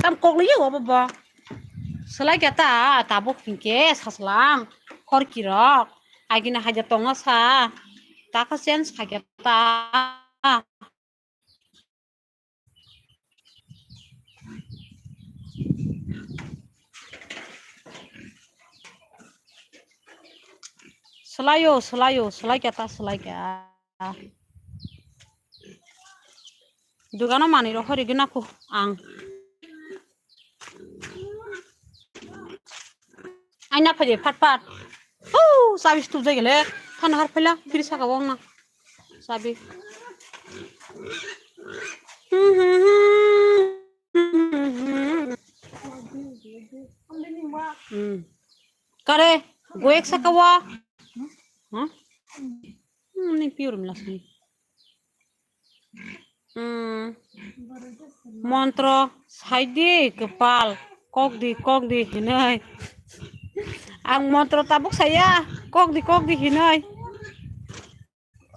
Tam kok liyo obo bo. Swlai kata. Tabuk hinkhe saslang. Khorki rok. Agini haja tongo sa. Taka change khaikhe ta. Swlaio, swlaio, swlaikha ta, swlaikha. Dugano manwi rok hori gina kho ang. Na phai de phat phat. Huu, chabi stup jai gele. Thana har phaila, biri saka wng na. Chabi. Hmm. Kare, goyek saka wa. Hmm? Hmm, ni piurum lasni. Hmm. Montro, saidi, kepal, kok di, kok di, hinoi. Ang montro tabuk saya, kok di, kok di, hinoi.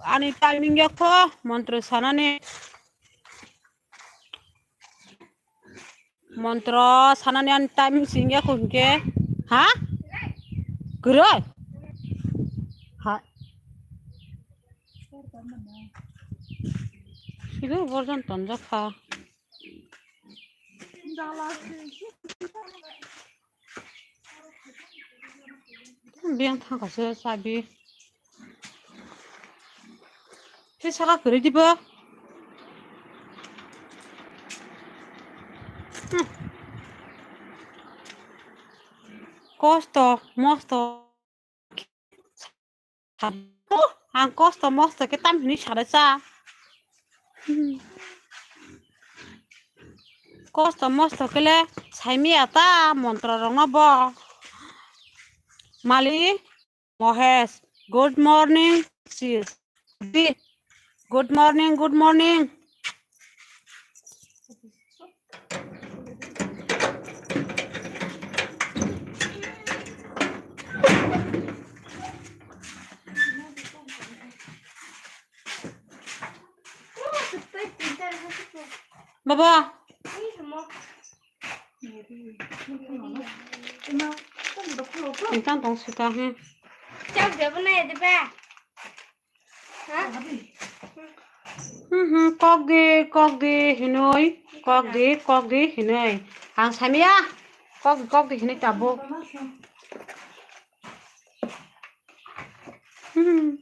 Ani timing ya kho, montro sanani. Montro sanani ani time sing ya kho hingke. Ha? Guroi? Ha? Sigo borjon tonjak kha. Biyang thangkha se sabi. Tei saka kwrwi dibo. Hmm. Kosto mosto. Ang kosto mosto khe tam hini sare cha. Hmm. Kosto mosto khe le saimiya ta montro rokno bo. Mali. Mohesh, good morning, sis. Di, good morning, good morning. Baba. Engkang tong sita, hmm. Chak de bana ya de ba. Ha? Hmm, hmm, kok di, kok di, hinoi. Kok di, kok di, hinoi. Ang samia. Kok, kok di, hinoi tabuk. Hmm.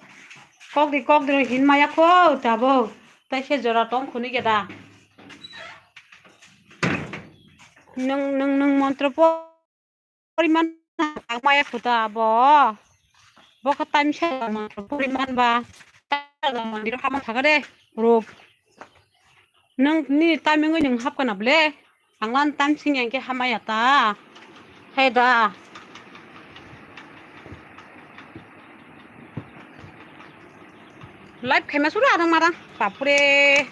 Kok di, kok di, hin maya kho, tabuk. Tai se jora tong khuni geda. Nung, nung, nung montro po. Poriman ang maya khuta bo. Bo kha time sa mandir poriman ba. Mandir hama thaka de. Rup. Nang ni timing nung hap kana ble. Ang lan time sing yang ke hamaya ta. Hai da. Live khaima sura arang marang. Bapure.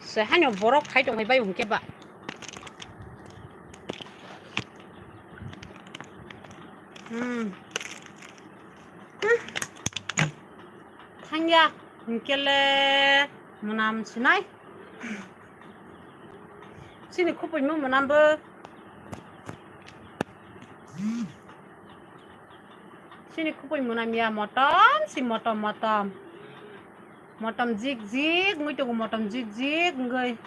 Se hanyo borok khai tong hai bai hung ke ba. Hmm. Hmm. Thangya, hingkele, mwnam sinai. Sini khupui mo mwnam bo. Sini khupui mwnam ya, motom, si motom, motom. Motom jik jik, mui tongo motom jik jik, wngoi.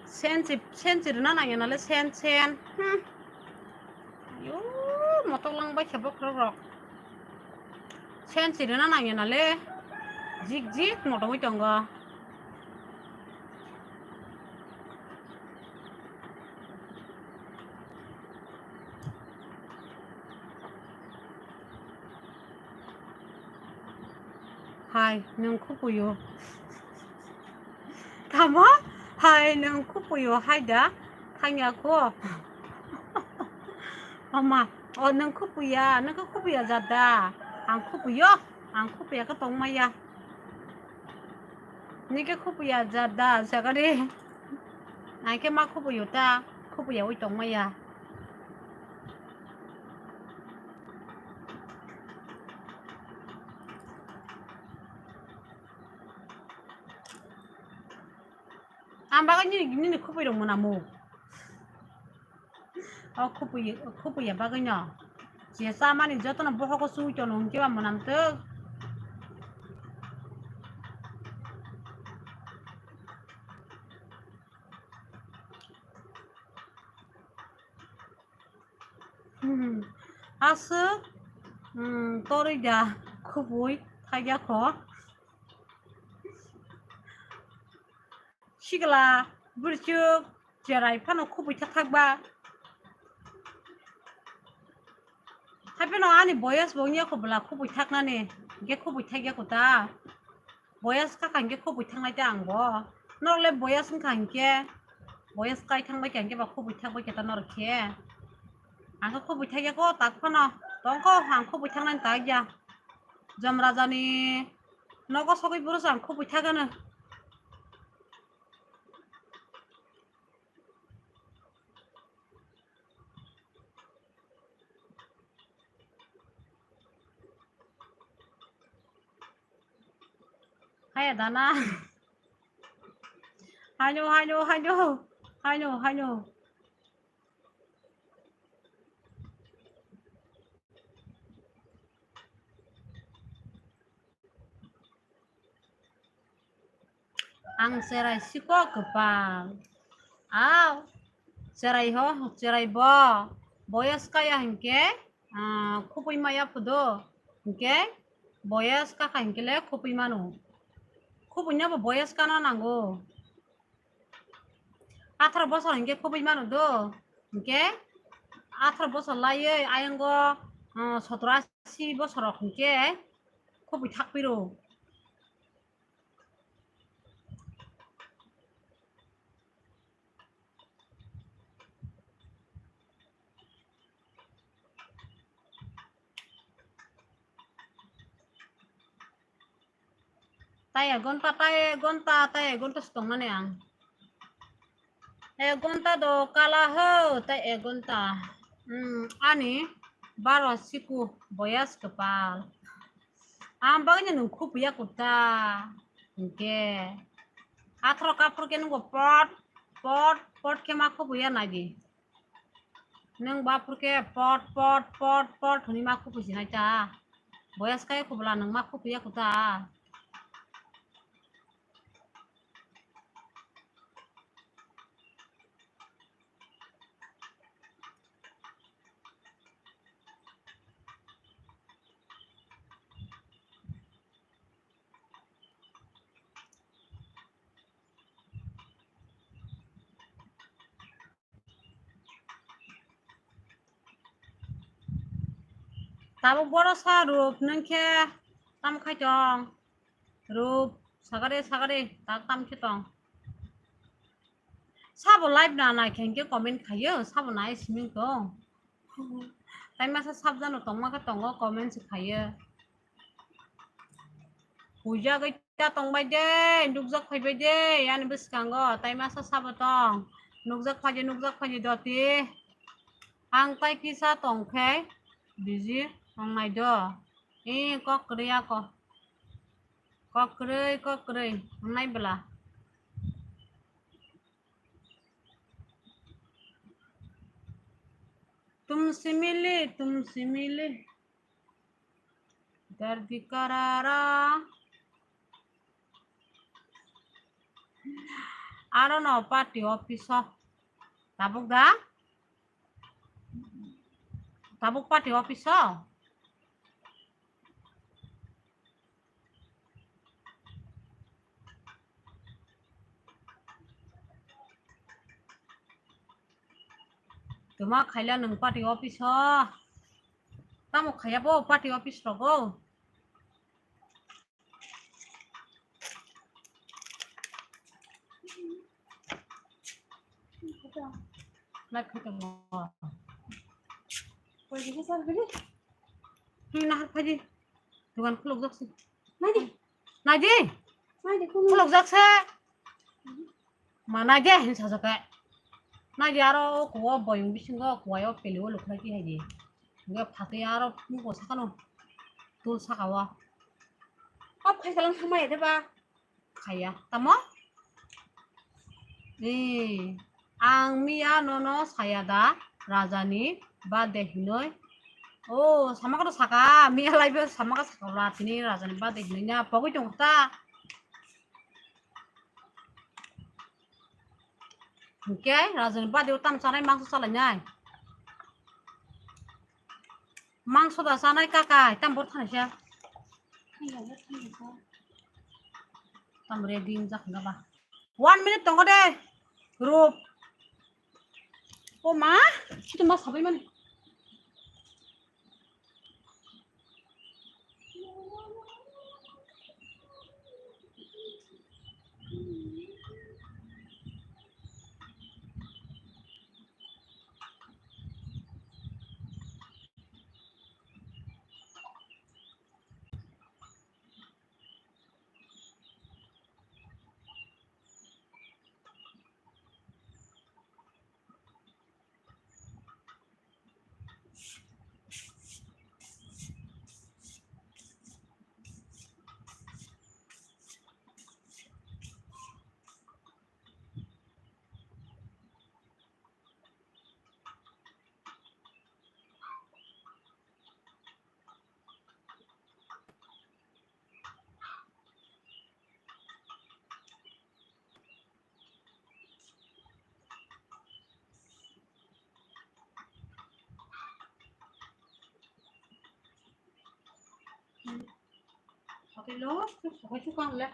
Sensi, sensi rwna nangya nale, sen, sen. Hmm. Ayo, motok lang bai khe bokhorok rok. Sensi rwna nangya nale, jik jik motom oi tongo. Hai, nwng khupuyo. Tamo? Hai, nwng khupuyo, hai da? Thangya kho? Mama, o nwng khupuya, nwng khe khupuya jat da? Ang khupuyo, ang khupuya khe tongmaya. Nike khupuya jat da, sagari? Ang khe ma khupuyo ta, khupuya oi tongmaya. Ang bagwi nini, nini khupui rok mwnamo. O khupui, khupui ya bagwi no. Je chamani jotono bohogo chui tono hwnkhe ba mwnam twk. Hmm. Aswk, hmm, torwi da khubui thaiya kho. Sikla, bwrwchwk, cherai phano khubui tha thakba. Hapheno ani boyas bo wngya kho bwla khubui thaknani, hwnkhe khubui thakya kho ta. Boyas kha kha hwnkhe khubui thaknai ta ang bo. Norok le boyas wngkha hwnkhe, boyas kai thangbai kha hwnkhe ba khubui thakbai kha ta norok khe. Ang khe khubui thakya kho tak phano, tong kho ang khubui thaknani tak ya. Jom Raja ni nogo sogwi bwrwsa ang khubui thakgano. Haya dana. Haino, haino, haino. Haino, haino. Ang cherai siko kwpal. Aw, cherai ho, cherai bo. Boyas kaya hwnkhe, ah, khupui maya phudo. Hwnkhe boyas kaka hwnkhe le khupui mano. Khupui no bo boyas kana nango. Atharo bosor hwnkhe khupui mano do. Hwnkhe atharo bosor laiwi ayango, ah, sotoro asi bosor rok hwnkhe khupui thakpiro. Tai ek gonta, tai ek gonta, tai ek gonta se tongnani ang. Ek gonta do kala ho, tai ek gonta. Hmm, ani baro siku boyas kwpal. Ang bagwi nwng khupui ya kota. Hwnkhe. Atharo kaphur khe nungbo pot, pot, pot khe ma khupui ya nai di. Nwng baphur khe pot, pot, pot, pot hwnwi ma khupui sinai ta. Boyas kai khubla nwng ma khupui ya kota. Tabuk boro sa Rup, nwng khe tamo khai tong? Rup, sagade, sagade, tak tam khe tong? Sabo live na nai khe hwnkhe comment khaio, sabo nai siming tong. Tai masa sabjano tongma khe tongo, comment se khaio. Huijagwi ta tongbai de, nukjak phaibai de, ani bwskango tai masa sabo tong. Nukjak phaidi, nukjak phaidi doti. Ang tai kisa tong khe busy wngnai do. E kok kwrwi ako. Kok kwrwi, kok kwrwi wngnai bwla. Tumsi mili, tumsi mili. Dardi karara. Aro no party office o. Tabuk da? Tabuk party office o. Tuma khaila nwng party office o. Tamo khaya bo party office rogo. Live khe tongo. Pwrwngsa sir bini. Nini nahar phaidi. Dukan khulukjak se. Naidi. Naidi. Naidi khuluk. Khulukjak se. Ma naidi hin sajak khe. Naidi aro o kuwa boyong bisingo kuwayo peliwo lukhlai ti haidi. Hingke phatwi aro mugo sakano. Tul sakao. Kap khai kalang thamaya de ba? Khaya. Tamo? Ee, ang miya nono saya da rajani birthday hinoi. O, samaka to saka, miya laibe samaka saka la tini rajani birthday hinoi na pogwi tong ta. Hingke rajani birthday o tam chanai mangso chalainai. Mangso da chanai kakai, tam bor thanai sa. Tam ready wng jak na ba. One minute tongo de. Rup. O ma, itu ma sabai mani. Hello, sokai sokai le.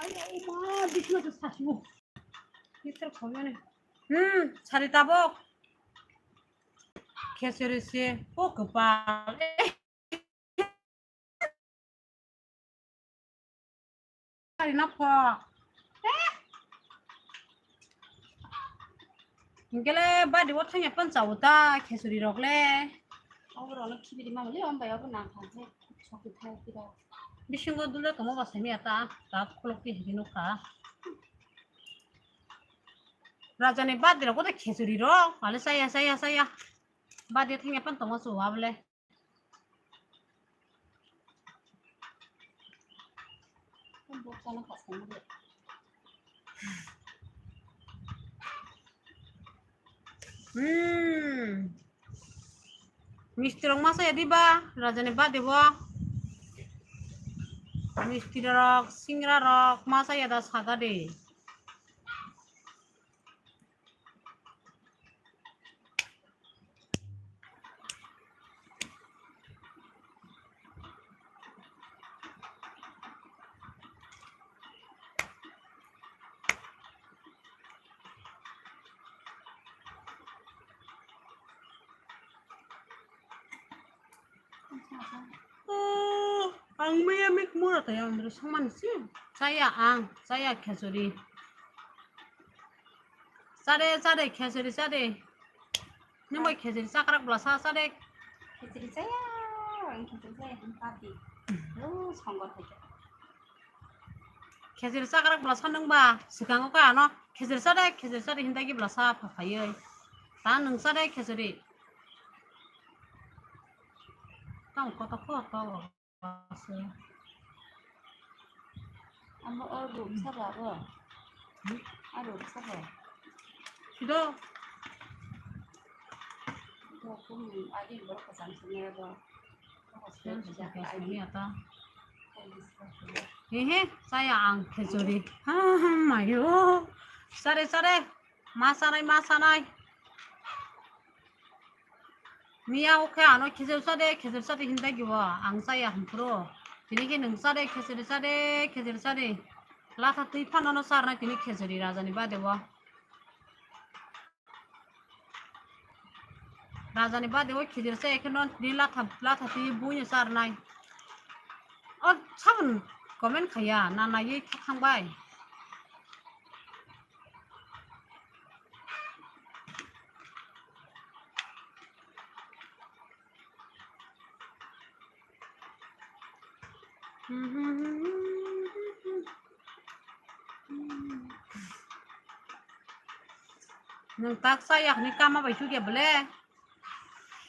Ay, ay, ma, bisna to sasibo. Mister Khomane. Hmm, sari tabok. Khesori se, o kopal. Ari na pho. Eh? Hingke le badi o thangya pan chawo ta khesori rok le. Obo rok no khibidi ma le, om bai obo nang kha se. Soki thai kira. Bisingo dule tomo ba sami ata, ta kholok ti hiri nukha. Raja ni badi rok o ta khesori rok, ale saya, saya, saya. Badi thangya pan tomo chuwa bole. Hmm. Misti rok masa ya diba, raja ni bade bo. Misti rok, singra rok masa ya da saga de. Oh, ang maya mik mura taya ang dro saman si. Saya ang, saya khesori. Sade, sade, khesori sade. Nung bai khesori sakrak bwla sa, sade. Khesori saya, ang khesori saya, ang pati. Lo, songor hai. Khesori sakrak bwla sa nung ba, swkango ka ano. Khesori sade, khesori sade, hinda ki bwla sa pha phaiwi. Ta nung sade, khesori. Tang koto koto. Amo o room sabo abo. Hmm? A room sabo. Sido. Ito kung adi borok kasam sini abo. Sido, sido, kasam ni ata. Hehe, saya ang khechori. Ha, ha, mayo. Sare, sare. Ma sanai, ma sanai. Miya o khe ano khejor sade, khejor sade hinda gibo, ang chaya hwnphuru. Tini khe nwng sade, khejor sade, khejor sade. Latha twi phano no sarnai tini khejori rajani bade o. Rajani bade o khejor se ekhe no tini latha, latha twi buino sarnai. O sabun comment khaya, na naiwi khe thangbai. Nwng tak chaya hwnwi kama bai chukya bole?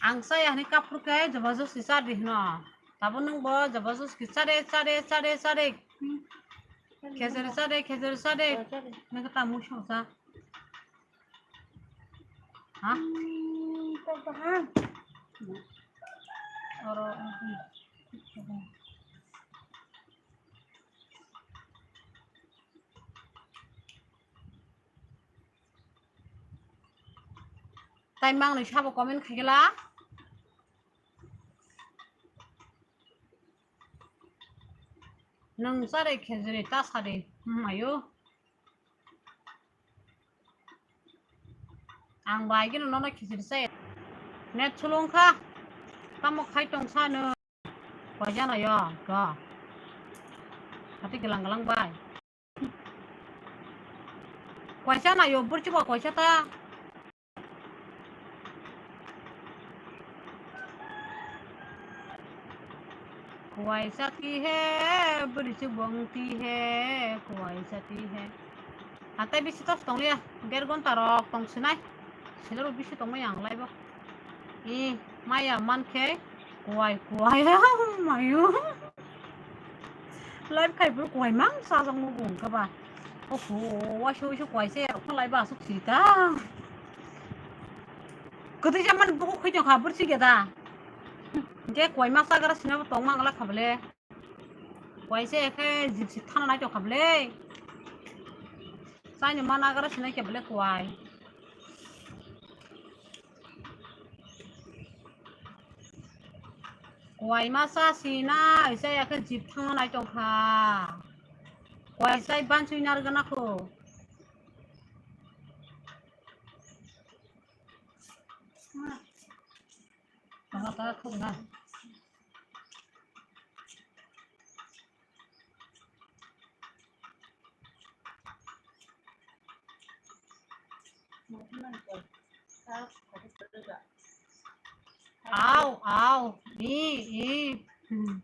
Ang chaya hwnwi kaphuru khe jobajosti chadi hwno. Tabo nwng bo jobajosti chade, chade, chade, chade. Khejori chade, khejori chade. Nwng khe tamo songsa. Ha? Oro. Tai mangnwi sabo comment khaikhe la. Nwng chare khejori ta sadi mayo. Ang bai gino nono khichiri se. Net chulung kha. Tamo khai tong sano. Koija nayo, go. Hati gelang gelang bai. Koisa nayo, burchiba koisa ta. Kuaisa ti he, bwrwi chwbong ti he, kuaisa ti he. Hatai bisi tos tong liya, der gonta rok tong sinai. Sila rok bisi tong maya ang lai bo. I maya man khe kuai kuai mayo. Live khai bo kuai mang sa jang mo bung khe ba. Oho, waisa waisa kuai se rok lai ba asuk si ta. Kwtwi jaman buku khoi tong kha, bwrwi si geda. Je kuai ma chagra sina bo tong mang la kha bole. Kuai se khe jipsi thana nai tong kha bole. Chaini ma nagra sina khe bole kuai. Waima cha si na, isa ya khe jip thang nai tong kha. Wai sai ban chui nar gana kho. Tama ta khok na. Au, au, i, i. Hmm.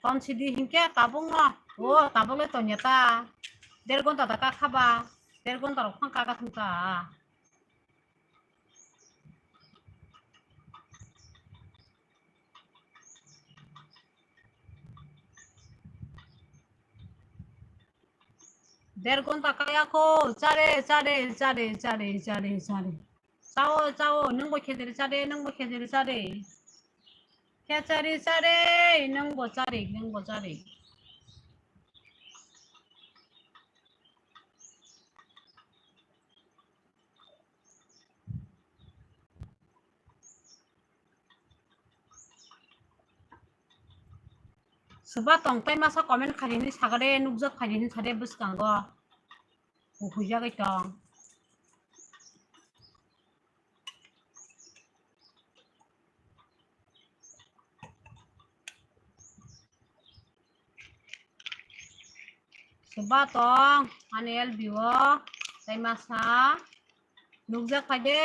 Ton sidi hinkhe tabuk no. O, tabuk le tonya ta. Der gonta da ka khaba. Der gonta rok phang ka ka thung ta. Der gonta kaya kho, chare, chare, chare, chare, chare, chare. Chao, chao, nwng bo khejeri chade, nwng bo khejeri chade. Khejeri chade, nwng bo chare, nwng bo chare. Swba tong tai masa comment khaidi hinwi sagade, nukjak khaidi hinwi sade bwskango. Huijagwi tong. Swba tong ani L B o tai masa nukjak khaide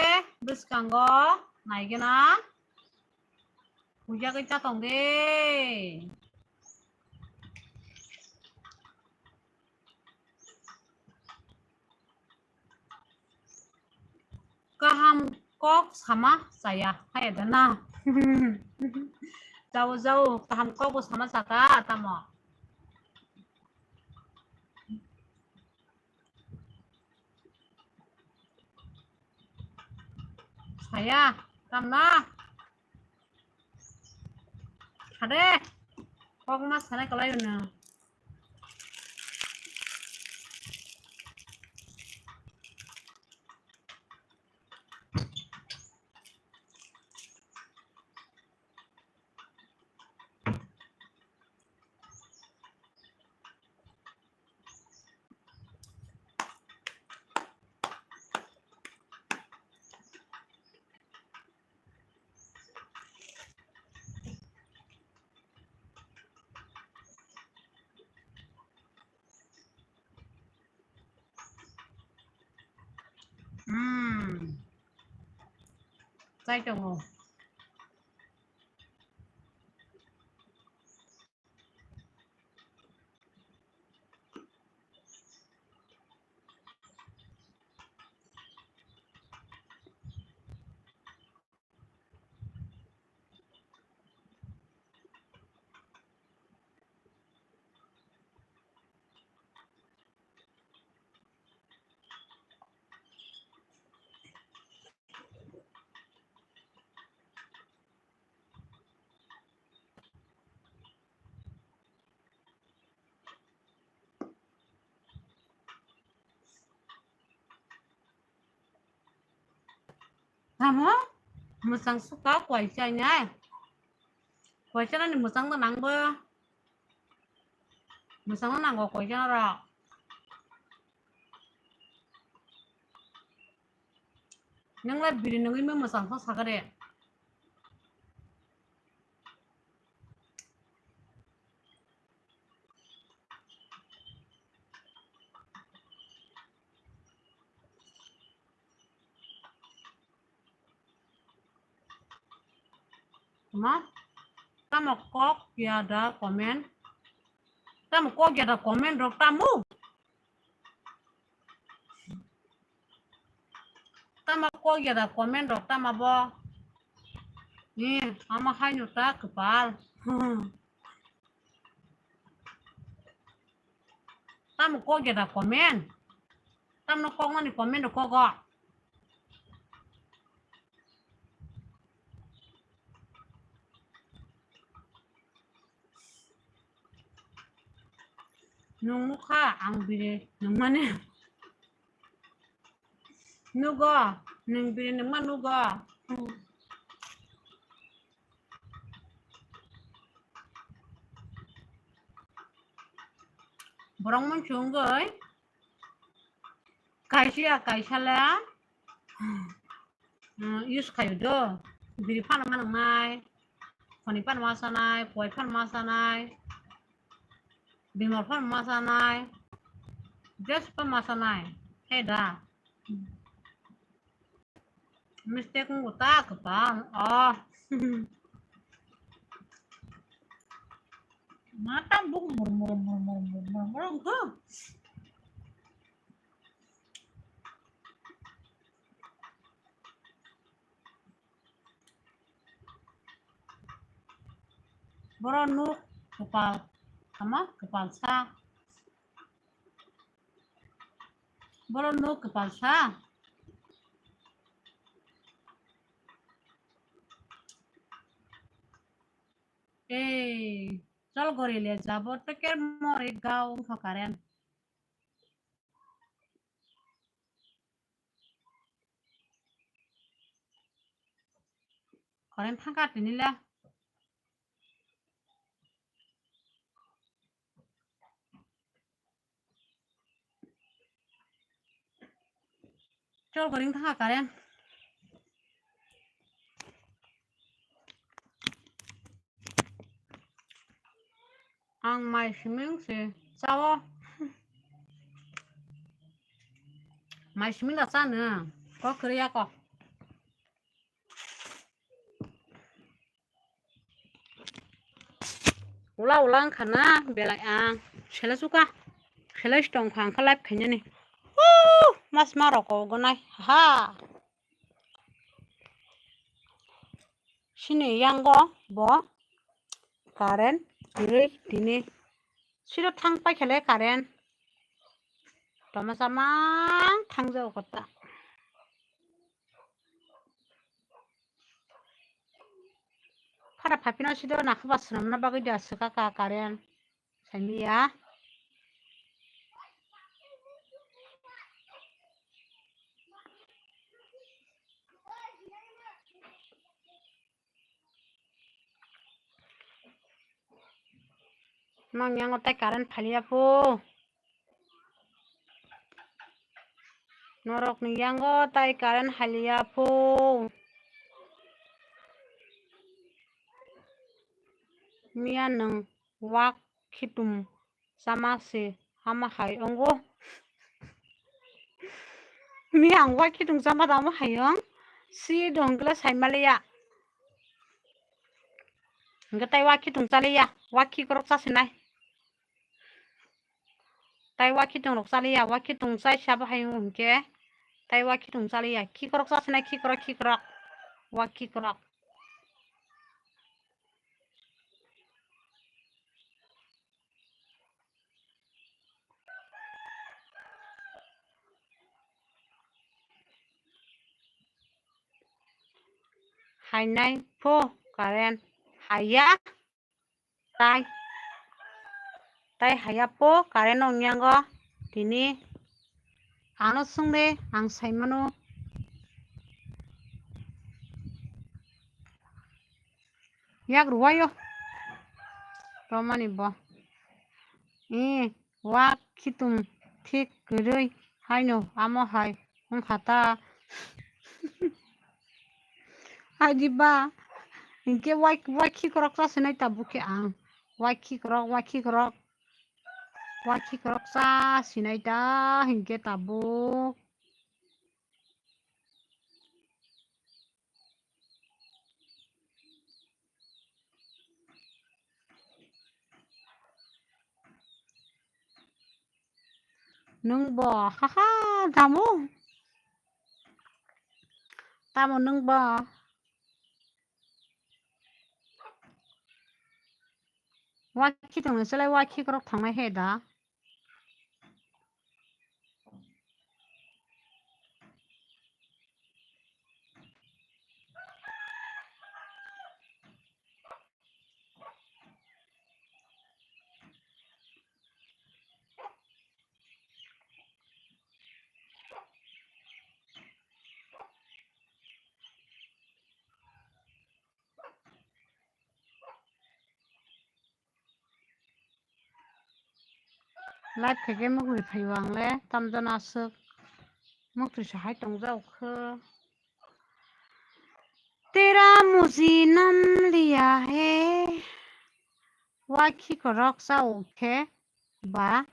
bwskango naigena. Huijagwi cha tong de. Kaham kok sama chaya, hai da na. Jao, jao, kaham kok bo sama saka, tamo. Saya, tamna. Hade, kok ma sana kalai na. Hmm. Chai tongo. Tamo? Mwchang suka kuaisa nai. Kuaisa nani mwchang da nangbo. Mwchang no nango kuaisa no rok. Nang lai biri nangwi ma mwchang sa sakare. Ma, tamo kok ya da comment? Tamo kok ya da comment rok tamo? Tamo kok ya da comment rok tamo bo? Ni, ama hai no ta kwpal. Tamo kok ya da comment? Tamno kok mani comment rok kogo. Nung nukha ang biri nungmani. Nugo, nung biri nungma nugo. Borok munsungwi kaisa ya kaisa le, mm, use khaio do. Biri phano manangnai, khoni phano ma chanai, poi phano ma chanai, bimol phano ma chanai, dress phano ma chanai. He da. Mistake wngkha ta kwtal. Oh. Mata buk mur mur mur mur mur mur mur wngkha. Borok nuk kwpal, tamo kwpal sa. Borok nuk kwpal sa. Ei, chol gori le jabo to ker mori gao wngkha current. Current thangkha tini le. Chol gori wngkha current. Ang mai siming se chao. Mai siming da chano. Kok kwrwi ya kok. Ula ula wngkha na belai ang. Sela suka. Sela stong kha ang kha live khainani. Huu, mas ma rok ko gonai. Ha. Sini yango bo current kwrwi tini. Siro thang paikhale current. Toma samang thang jao kota. Phara phapino sido nakha ba swnamna bagwi da swkaka current. Saimiya. Nang yango tai current phaliya pho. Norokni yango tai current haliya pho. Miya nwng wak khitum chama se hama hai ongo. Miya ang wak khitum chama tamo hai ong. Si dong kle sai maliya. Hingke tai wak khitung chaliya, wak khikrok chasinai. Tai wak khitung rok chaliya, wak khitung chai sabo hai hingke. Tai wak khitung chaliya, khikrok chasinai, khikrok, khikrok. Wak khikrok. Hainai pho current haiya tai, tai haiya pho current ongyango tini ano sungde ang saimano. Yak ruwayo. Romani bo. Eh, wak khitung thik kwrwi haino amo hai wngkha ta. Hai di ba. Hinkhe wak, wak khikrok chasinai tabuk khe ang. Wak khikrok, wak khikrok. Wak khikrok chasinai ta hinkhe tabuk. Nwng bo, haha, tamo? Tamo nwng bo? Wak khitung ni selai wak khikrok thangnai he da. Live khe khe mukri phaio ang le, tamjana aswk. Mukri sa hai tong jao kho. Tera muji nam liya he. Wakhi korok sao khe ba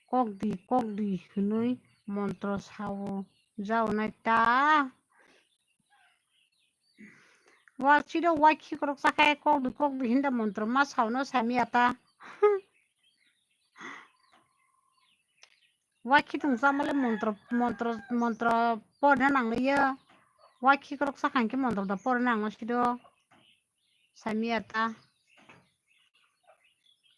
kokdi kokdi hwnwi montro sao jao nai ta. Wa chiro wakhi korok sa khe kokdi kokdi hinda montro ma sao no samiya ta. Wakhi tong chamale montro, montro, montro porna nanglayo. Wakhi korok sakha hinkhe montro da porna nangma sido. Samiya ta.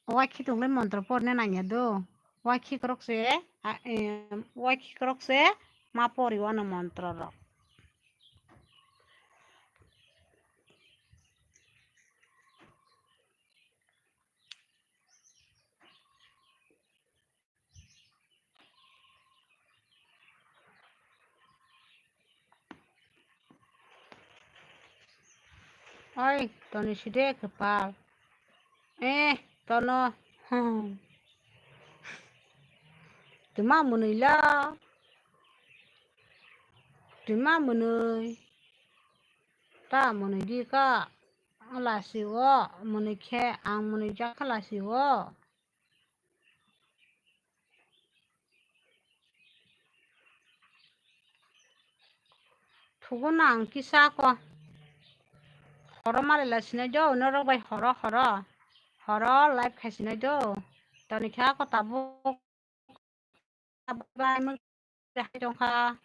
Wakhi tongle montro porna nangya do. Wakhi korok se, a, em, wakhi korok se ma pori wano montro rok. Oi, toni side kwpal. Eh, tono. Hmm. Tuma mwnwi la. Tuma mwnwi. Ta mwnwi di ka. Lasi o, mwnwi khe, ang mwnwi jak kha lasi o. Thugo nang kisa ko. Horo malila sinai do, norok bai horo, horo. Horo live khai sinai do. Toni kha ko tabuk. Tabuk bai mung hai tong kha.